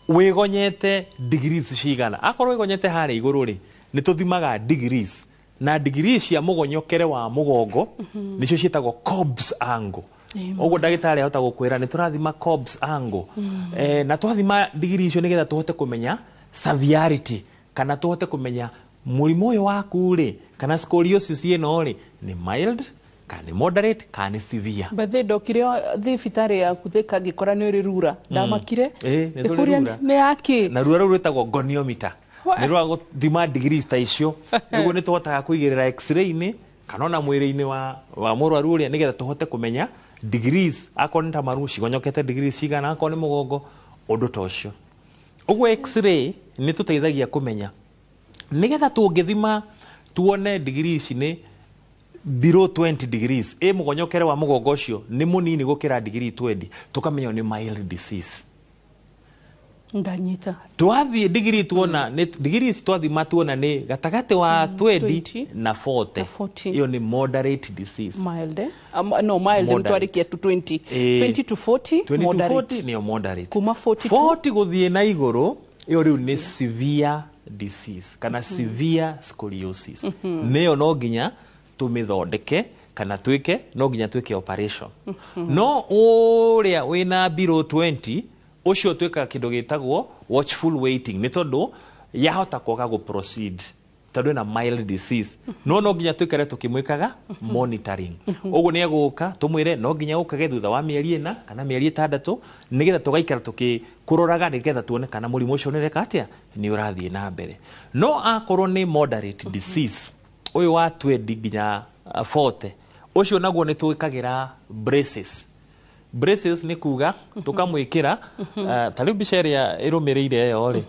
[SPEAKER 3] wĩgonyete degrees cigana. Akorwo wĩgonyete harĩa igũrũ rĩ, nĩ tũthimaga degrees, na degrees cia mũgonyokere wa mũgongo nĩcio ciĩtagwo Cobb's angle. Ũguo ndagĩtarĩ ahota gũkwĩra nĩ tũrathima Cobb's angle. Na twathima degree icio nĩgetha tũhote kũmenya severity, kana tũhote kũmenya mũrimũ ũyũ waku rĩ, kana scoliosis ĩno rĩ, nĩ mild kana nĩ moderate kana nĩ severe.
[SPEAKER 2] Bethe ndokire thibitarĩ yaku Thika ngĩkora nĩ ũrĩ rura, ndamakire.
[SPEAKER 3] Nĩ tũrĩ rura.
[SPEAKER 2] Nĩ yakĩ?
[SPEAKER 3] Na rura rũu rwĩtagwo goniometer. Nĩ rwa gũthima degrees ta icio. Nĩguo nĩ tũhotaga kũigĩrĩra x-ray-inĩ kana ona mwĩrĩ-inĩ wa mũrwaru ũrĩa nĩgetha tũhote kũmenya degrees, akorwo nĩ ta maru cigonyokete degrees cigana, akorwo nĩ mũgongo, ũndũ ta ũcio. Ũguo x-ray nĩ tũteithagia kũmenya nĩgetha tũngĩthima tuone degrees nĩ below 20 degrees, ĩ mũgonyokere wa mũgongo ũcio nĩ mũnini gũkĩra degree 20, tũkamenya nĩ mild disease.
[SPEAKER 2] Ndanyita.
[SPEAKER 3] Twathiĩ degree tuona nĩ degrees twathima tuona nĩ gatagatĩ wa 20 na 40. Iyo nĩ moderate disease.
[SPEAKER 2] Mild, eh? No, mild nĩ twarĩkia to 20. 20 to 40,
[SPEAKER 3] 20
[SPEAKER 2] moderate.
[SPEAKER 3] To 40 nĩyo moderate.
[SPEAKER 2] Kuma 40 to
[SPEAKER 3] 40 gũthiĩ na igũrũ, iyo rĩu nĩ severe disease kana severe scoliosis. Nĩyo no nginya tũmĩthondeke kana twĩke, no nginya twĩke operation. No ũrĩa wĩna below 20 ũcio twĩkaga kĩndũ gĩtagwo watchful waiting, nĩ tondũ yahota kwaga gũ proceed tondũ ĩna mild disease. No no nginya twĩkare tũkĩmwĩkaga monitoring. Ũguo nĩ egũka tũmwĩre no nginya ũkage thutha wa mĩeri 4 kana mĩeri 6 nĩgetha tũgaikara tũkĩkũroraga nĩgetha tuone kana mũrimũ ũcio nĩũreka atĩa, nĩ ũrathiĩ na mbere. No akorwo nĩ moderate disease ũyũ wa 20 nginya 40, ũcio naguo nĩ twĩkagĩra braces. Braces nĩ kuga tũkamwĩkĩra ta rĩu mbica ĩrĩa ĩrũmĩrĩire ĩyo rĩ,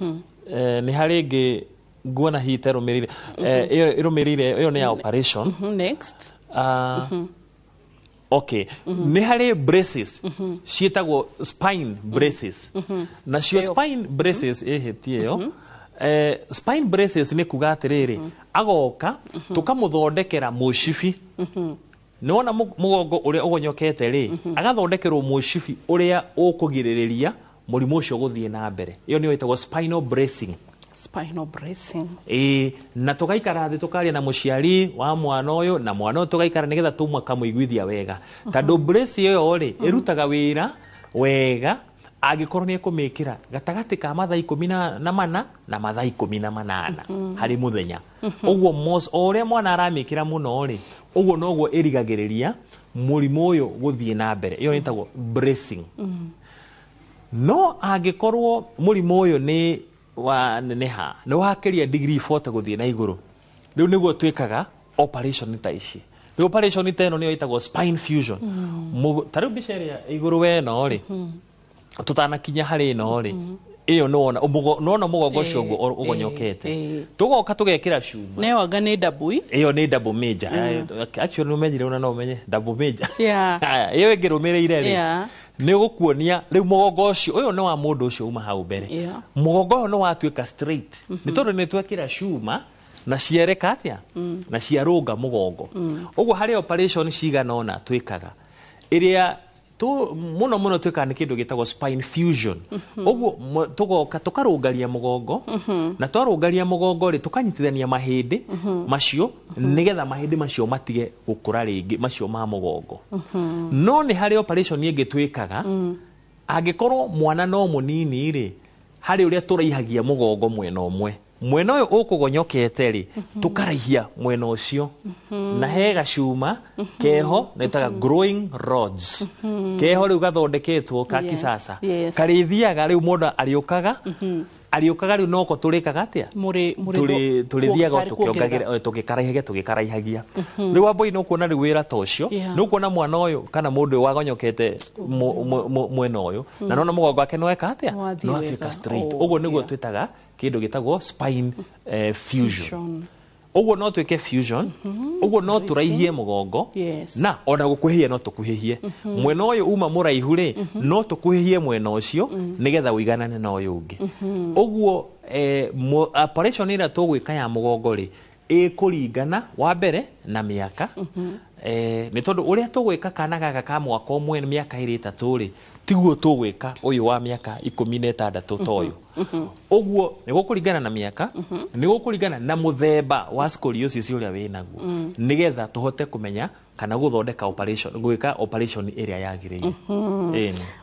[SPEAKER 3] nĩ harĩ ĩngĩ nguona hihi ta ĩrũmĩrĩire ĩyo ĩrũmĩrĩire ĩyo nĩ ya operation.
[SPEAKER 2] Next.
[SPEAKER 3] Okay, nĩ harĩ braces ciĩtagwo spine braces. Nacio spine braces ĩhĩtie ĩyo. Spine braces nĩ kuga atĩrĩrĩ, agoka tũkamũthondekera mũcibi. Nĩwona mũgongo ũrĩa ũgonyokete rĩ, agathondekerwo mũcibi ũrĩa ũkũgirĩrĩria mũrimũ ũcio gũthiĩ na mbere. Ĩyo nĩyo ĩtagwo spinal bracing.
[SPEAKER 2] Spinal bracing.
[SPEAKER 3] Ĩĩ, na tũgaikara thĩ tũkaria na mũciari wa mwana ũyũ na mwana ũyũ tũgaikara nĩgetha tũmakamũiguithia wega. Tondũ brace ĩyo rĩ, ĩrutaga wĩra wega angĩkorwo nĩ ekũmĩkĩra gatagatĩ ka mathaa 14 na mathaa 18 harĩ mũthenya. Ũguo o ũrĩa mwana aramĩkĩra mũno rĩ, ũguo noguo ĩrigagĩrĩria mũrimũ ũyũ gũthiĩ na mbere. Ĩyo ĩtagwo bracing. No angĩkorwo mũrimũ ũyũ nĩ wa neneha, nĩ wakĩria degree 40 gũthiĩ na igũrũ, rĩu nĩguo twĩkaga operation ta ici. Rĩu operation ta ĩno nĩyo ĩtagwo spine fusion. Ta rĩu mbica ĩrĩa igũrũ weno rĩ, tũtanakinya harĩ ĩno rĩ, ĩyo nĩwona nĩwona mũgongo ũcio ũguo ũgonyokete. Tũgoka tũgekĩra cuma.
[SPEAKER 2] Nayo anga nĩ double.
[SPEAKER 3] Ĩyo nĩ double major. Actually nĩ ũmenyire ona no ũmenye double major. Ĩyo ĩngĩrũmĩrĩire rĩ, nĩ gũkuonia rĩu mũgongo ũcio ũyũ nĩ wa mũndũ ũcio uma hau mbere. Mũgongo ũyũ nĩ watuĩka straight. Nĩ tondũ nĩ twekĩra cuma na ciareka atĩa, na ciarũnga mũgongo. Ũguo harĩ operation cigana ũna twĩkaga ĩrĩa mũno mũno twĩkaga nĩ kĩndũ gĩtagwo spine fusion. Ũguo tũgoka tũkarũngaria mũgongo, na twarũngaria mũgongo rĩ, tũkanyitithania mahĩndĩ macio nĩgetha mahĩndĩ macio matige gũkũra rĩngĩ, macio ma mũgongo. No nĩ harĩ operation ĩngĩ twĩkaga angĩkorwo mwana no mũnini rĩ, harĩ ũrĩa tũraihagia mũgongo mwena ũmwe. Mwena ũyũ ũkũgonyokete rĩ, tũkaraihia mwena ũcio na he gacuma keho netaga growing rods, keho rĩu gathondeketwo ka kisasa, karĩthiaga rĩu mũndũ arĩũkaga arĩũkaga rĩu noko tũrĩkaga atĩa, tũrĩthiaga tũkĩongagĩra, tũgĩkaraihagia tũgĩkaraihagia. Rĩu wambui nĩ ũkuona rĩu wĩra ta ũcio, nĩ ũkuona mwana ũyũ kana mũndũ ũyũ wagonyokete mwena ũyũ, na nona mũgongo wake nĩ weka atĩa, nĩ watuĩka straight. Ũguo nĩguo twĩtaga kĩndũ gĩtagwo spine fusion. Ũguo no twĩke fusion, ũguo no tũraihie mũgongo, na ona gũkuhĩhia no tũkuhĩhie mwena ũyũ uma mũraihu rĩ, no tũkuhĩhie mwena ũcio nĩgetha ũiganane na ũyũ ũngĩ. Ũguo operation ĩrĩa tũgwĩka ya mũgongo rĩ, ĩkũringana wa mbere na mĩaka, nĩ tondũ ũrĩa tũgwĩka kana gaka ka mwaka ũmwe mĩaka ĩrĩ ĩtatũ rĩ, tiguo tũgwĩka ũyũ wa mĩaka 16 ta ũyũ. Ũguo nĩ gũkũringana na mĩaka, nĩ gũkũringana na mũthemba wa scoliosis ũrĩa wĩnaguo, nĩgetha tũhote kũmenya kana gũthondeka operation, gwĩka operation ĩrĩa yagĩrĩire.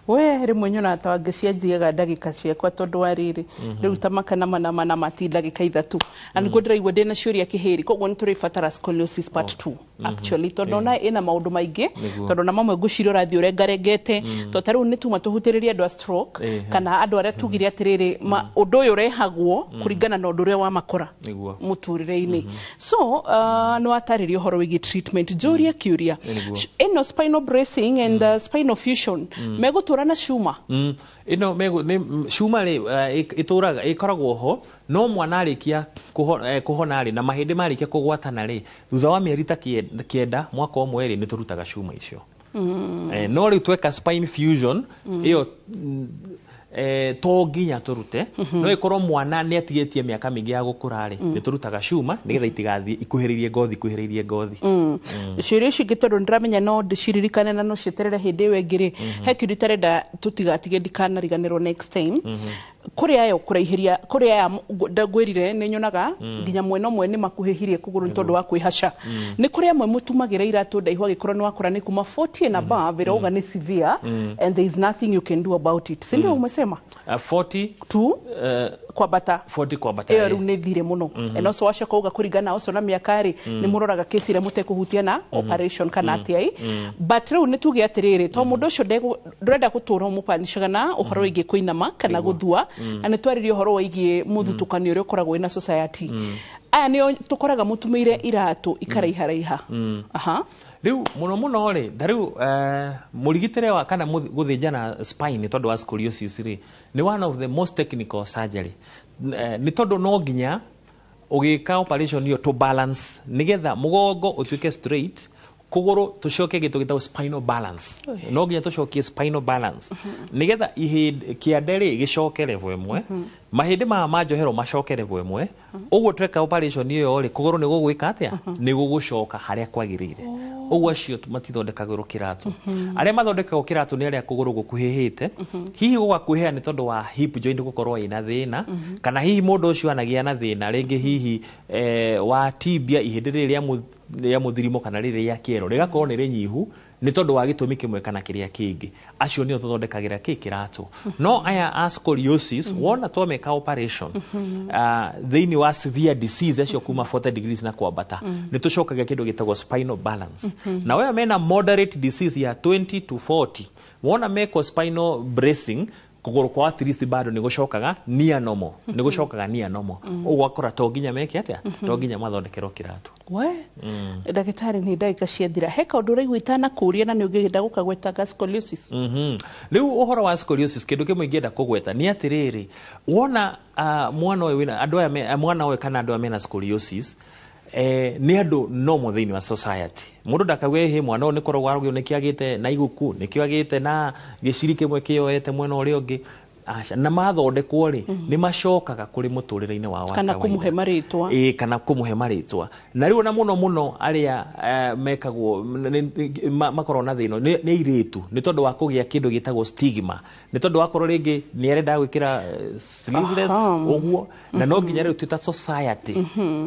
[SPEAKER 2] We rĩmwe nyonaga ta ngĩcianjiaga ndagĩka ciakwa tondũ wa rĩrĩ, rĩu ta makana mana mana mati ndagĩka 3, na nĩguo ndĩraigua ndĩna ciũria kĩhĩri, koguo nĩ tũrĩbatara scoliosis part 2 actually, tondũ ona ĩna maũndũ maingĩ, tondũ na mamwe ngwĩciria ũrathiĩ ũrengarengete, tondũ ta rĩu nĩ tuma tũhutĩrĩrie andũ a stroke, kana andũ arĩa tugire atĩrĩrĩ, ũndũ ũyũ ũrehagwo kũringana na ũndũ ũrĩa wamakora mũtũrĩre-inĩ. So nĩ watarĩria ũhoro wĩgiĩ treatment. Njũrie kĩũria, ĩno spinal bracing and spinal fusion megũtũra na cuma?
[SPEAKER 3] Ĩno cuma rĩ, ĩtũraga ĩkoragwo ho, no mwana arĩkia kũhona rĩ, na mahĩndĩ marĩkia kũgwatana rĩ, thutha wa mĩeri ta 9 mwaka ũmwe rĩ, nĩ tũrutaga cuma icio. No rĩu tweka spine fusion ĩyo to nginya tũrute, no ĩkorwo mwana nĩ atigĩtie mĩaka mĩingĩ ya gũkũra rĩ, nĩ tũrutaga cuma nĩgetha itigathiĩ ikuhĩrĩirie ngothi ikuhĩrĩirie ngothi.
[SPEAKER 2] Ciũria ici ingĩ tondũ nĩndĩramenya no ndĩciririkane na no cieterere hĩndĩ ĩyo ĩngĩ rĩ, he kĩũria itarenda tũtigatige ndikanariganĩrwo next time. Kũrĩ aya kũraihĩria, kũrĩ aya ngwĩrire nĩ nyonaga nginya mwena ũmwe nĩ makuhĩhirie kũgũrũ nĩ tondũ wa kwĩhaca. Nĩ kũrĩ amwe mũtumagĩra iratũ ndaihu angĩkorwo nĩ wakũra nĩ kuma 40 and above, ĩrauga nĩ severe and there is nothing you can do about it. Si ndio umesema?
[SPEAKER 3] 40
[SPEAKER 2] to kwambata,
[SPEAKER 3] 40 kwambata
[SPEAKER 2] ĩyo rĩu nĩ thire mũno. And also wacoka uga kũringana also na mĩaka rĩ, nĩ mũroraga kesi ĩrĩa mũtekũhutia na operation kana atĩa. But rĩu nĩ tuge atĩrĩrĩ, to mũndũ ũcio ndũrenda gũtũra ũmũpanicaga na ũhoro wĩgiĩ kũinama kana gũthua, na nĩ twaririe ũhoro wĩgiĩ mũthutũkanio ũrĩa ũkoragwo wĩna society. Aya nĩo tũkoraga mũtumĩire iratũ ikaraiharaiha.
[SPEAKER 3] Rĩu mũno mũno rĩ, ta rĩu mũrigitĩre wa kana gũthĩnjana spine tondũ wa scoliosis rĩ, nĩ one of the most technical surgery. Nĩ tondũ no nginya ũgĩka operation ĩyo to balance nĩgetha mũgongo ũtuĩke straight, kũgũrũ tũcoke gĩtũ gĩtagwo spinal balance. No nginya tũcokie spinal balance nĩgetha kĩande rĩ gĩcoke level ĩmwe, mahĩndĩ maya ma njohero macoke level ĩmwe. Ũguo tweka operation ĩyo rĩ, kũgũrũ nĩ gũgwĩka atĩa, nĩ gũgũcoka harĩa kwagĩrĩire. Ũguo acio matithondekagĩrwo kĩratũ. Arĩa mathondekagwo kĩratũ nĩ arĩa kũgũrũ gũkuhĩhĩte, hihi gũgakuhĩha nĩ tondũ wa hip joint gũkorwo ĩna thĩna, kana hihi mũndũ ũcio anagĩa na thĩna rĩngĩ hihi wa tibia, ihĩndĩ rĩrĩ rĩa mũthirimo kana rĩrĩ rĩa kĩero rĩgakorwo nĩ rĩnyihu nĩ tondũ wa gĩtũmi kĩmwe kana kĩrĩa kĩngĩ. Acio nĩo tũthondekagĩra kĩ kĩratũ. No aya a scoliosis wona twameka operation thĩinĩ wa severe disease acio kuma 40 degrees na kwambata, nĩ tũcokagia kĩndũ gĩtagwo spinal balance. Na waya mena moderate disease ya 20 to 40, wona meko spinal bracing, kũgũrũ kwa at least bado nĩ gũcokaga near normal, nĩ gũcokaga near normal. Ũguo akora to nginya meke atĩa, to nginya mathondekerwo kĩratũ.
[SPEAKER 2] We ndagĩtarĩ nĩ ndagĩka ciathira, he kaũndũ ũraigua itanakũria na nĩ ũngĩenda gũkagwetaga scoliosis?
[SPEAKER 3] Rĩu ũhoro wa scoliosis, kĩndũ kĩmwe ingĩenda kũgweta nĩ atĩrĩrĩ, wona mwana ũyũ wĩna andũ aya, mwana ũyũ kana andũ aya mena scoliosis, nĩ andũ normal thĩinĩ wa society. Mũndũ ndakauge hĩ mwana ũyũ nĩ koragwo arogio nĩkĩo agĩte na iguku, nĩkĩo agĩte na gĩciri kĩmwe kĩoete mwena ũrĩa ũngĩ. Aca, na mathondekwo rĩ, nĩ macokaga kũrĩ mũtũrĩre-inĩ wao wa
[SPEAKER 2] kana kũmũhe marĩtwa.
[SPEAKER 3] Ĩĩ, kana kũmũhe marĩtwa. Na rĩu ona mũno mũno arĩa mekagwo makoragwo na thĩna nĩ airĩtu, nĩ tondũ wa kũgĩa kĩndũ gĩtagwo stigma, nĩ tondũ wakorwo rĩngĩ nĩ arenda gwĩkĩra sleeveless ũguo, na no nginya rĩu twĩ ta society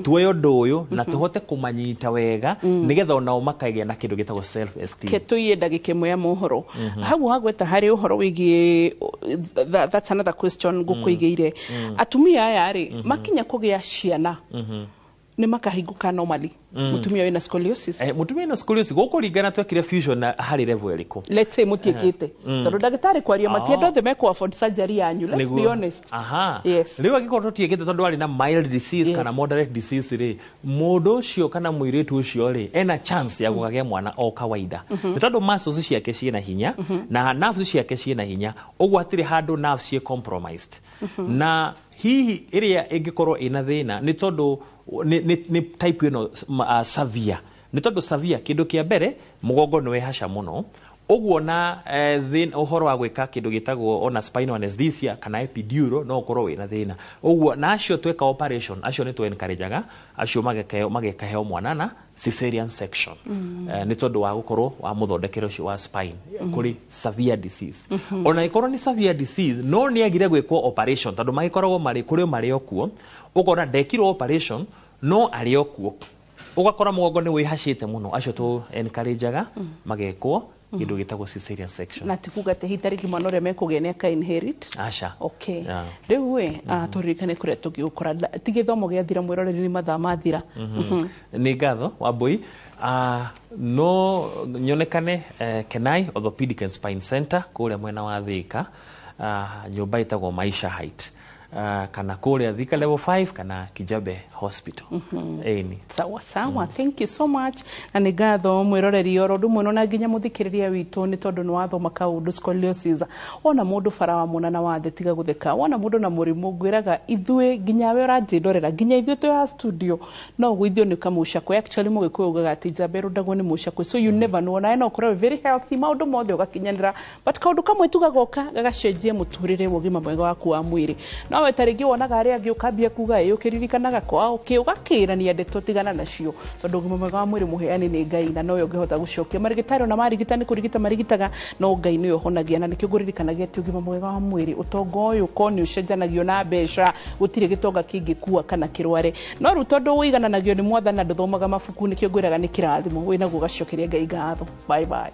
[SPEAKER 3] tuoye ũndũ ũyũ na tũhote kũmanyita wega nĩgetha onao makagĩa na kĩndũ gĩtagwo self esteem.
[SPEAKER 2] Ke tũiye ndagĩka ĩmwe ya mohoro. Hau wagweta harĩ ũhoro wĩgiĩ That's another question ngũkũigĩire. Atumia aya rĩ, makinya kũgĩa ciana, nĩ makahingũka normally? Mũtumia wĩna scoliosis.
[SPEAKER 3] Mũtumia wĩna scoliosis, gũkũringana twekire fusion na harĩ level ĩrĩkũ.
[SPEAKER 2] Let's say mũtiĩkĩte, tondũ ndagĩtarĩ kwaria matienda othe mekũ afford surgery yanyu, let's be honest.
[SPEAKER 3] Aha.
[SPEAKER 2] Yes.
[SPEAKER 3] Rĩu angĩkorwo tũtiĩkĩte tondũ arĩ na mild disease kana moderate disease rĩ, mũndũ ũcio kana mũirĩtu ũcio rĩ, ena chance ya gũkagĩa mwana o kawaida, nĩ tondũ muscles ciake ciĩna hinya na nerves ciake ciĩna hinya, ũguo hatirĩ handũ nerves ciĩ compromised. Na hihi ĩrĩa ĩngĩkorwo ĩna thĩna nĩ tondũ nĩ type ĩno severe, nĩ tondũ severe, kĩndũ kĩa mbere, mũgongo nĩ wĩhaca mũno ũguo, na ũhoro wa gwĩka kĩndũ gĩtagwo ona spinal anesthesia kana epidural no ũkorwo wĩna thĩna ũguo. Na acio tweka operation, acio nĩ tũ encourageaga acio magekaheo mwana na cesarean section, nĩ tondũ wa gũkorwo wa mũthondekere ũcio wa spine kũrĩ severe disease. Ona ĩkorwo nĩ severe disease, no nĩ agire gwĩkwo operation, tondũ magĩkoragwo marĩ kũrĩ o marĩ o kuo, ũkona ndekirwo operation no arĩ o kuo, ũgakora mũgongo nĩ wĩhacĩte mũno, acio tũ encourageaga magekwo kĩndũ gĩtagwo cesarean section.
[SPEAKER 2] Na ti kuga atĩ hihi tarĩngĩ mwana ũrĩa mekũgĩa nĩ aka inherit?
[SPEAKER 3] Aca.
[SPEAKER 2] Okay. Rĩu ĩ, tũririkane kũrĩa tũngĩgũkora. Ti gĩthomo gĩathira, mwĩroreri, nĩ mathaa mathira.
[SPEAKER 3] Nĩ ngatho, Wambui. No nyonekane Kenai Orthopedic and Spine Center kũrĩa mwena wa Thika, nyũmba ĩtagwo Maisha Height, kana kũrĩa Thika level 5 kana Kijabe Hospital. Ĩni.
[SPEAKER 2] Sawa sawa, thank you so much, na nĩ ngatho mwĩroreri oro ũndũ ũmwe na nginya mũthikĩrĩria witũ, nĩ tondũ nĩ wathoma kaũndũ. Scoliosis, wona mũndũ bara wa mwena na wa thĩ, tiga gũtheka. Wona mũndũ na mũrimũ, ngwĩraga ithuĩ, nginya we ũranjĩndorera, nginya ithuĩ twĩ haha studio, no ũgũithio nĩ kamũcakwe. Actually, mũgĩkũyũ ugaga atĩ njamba ĩrũndagwo nĩ mũcakwe, so you never know, onawe no ũkorwo wĩ very healthy, maũndũ mothe ũgakinyanĩra, but kaũndũ kamwe tu gagoka gagacenjia mũtũrĩre wa ũgima mwega waku wa mwĩrĩ. No we tarĩngĩ wonaga arĩa angĩ, ũkambia kuga ĩ, ũkĩririkanaga kwao kĩ, ũgakĩrania ndeto, tigana nacio, tondũ ũgima mwega wa mwĩrĩ mũheani nĩ Ngai, na nowe ũngĩhota gũcokia. Marigĩtarĩ ona marigita nĩ kũrigita marigitaga, no Ngai nĩwe ũhonagia. Na nĩkĩo ngũririkanagia atĩ ũgima mwega wa mwĩrĩ, ũtonga ũyũ ko nĩ ũcenjanagio na mbeca, gũtirĩ gĩtonga kĩngĩkua kana kĩrware. No rĩu tondũ ũigananagio nĩ Mwathani na ndũthomaga mabuku, nĩkĩo ngwĩraga nĩ kĩrathimo wĩnaguo, ũgacokeria Ngai ngatho. Bye bye.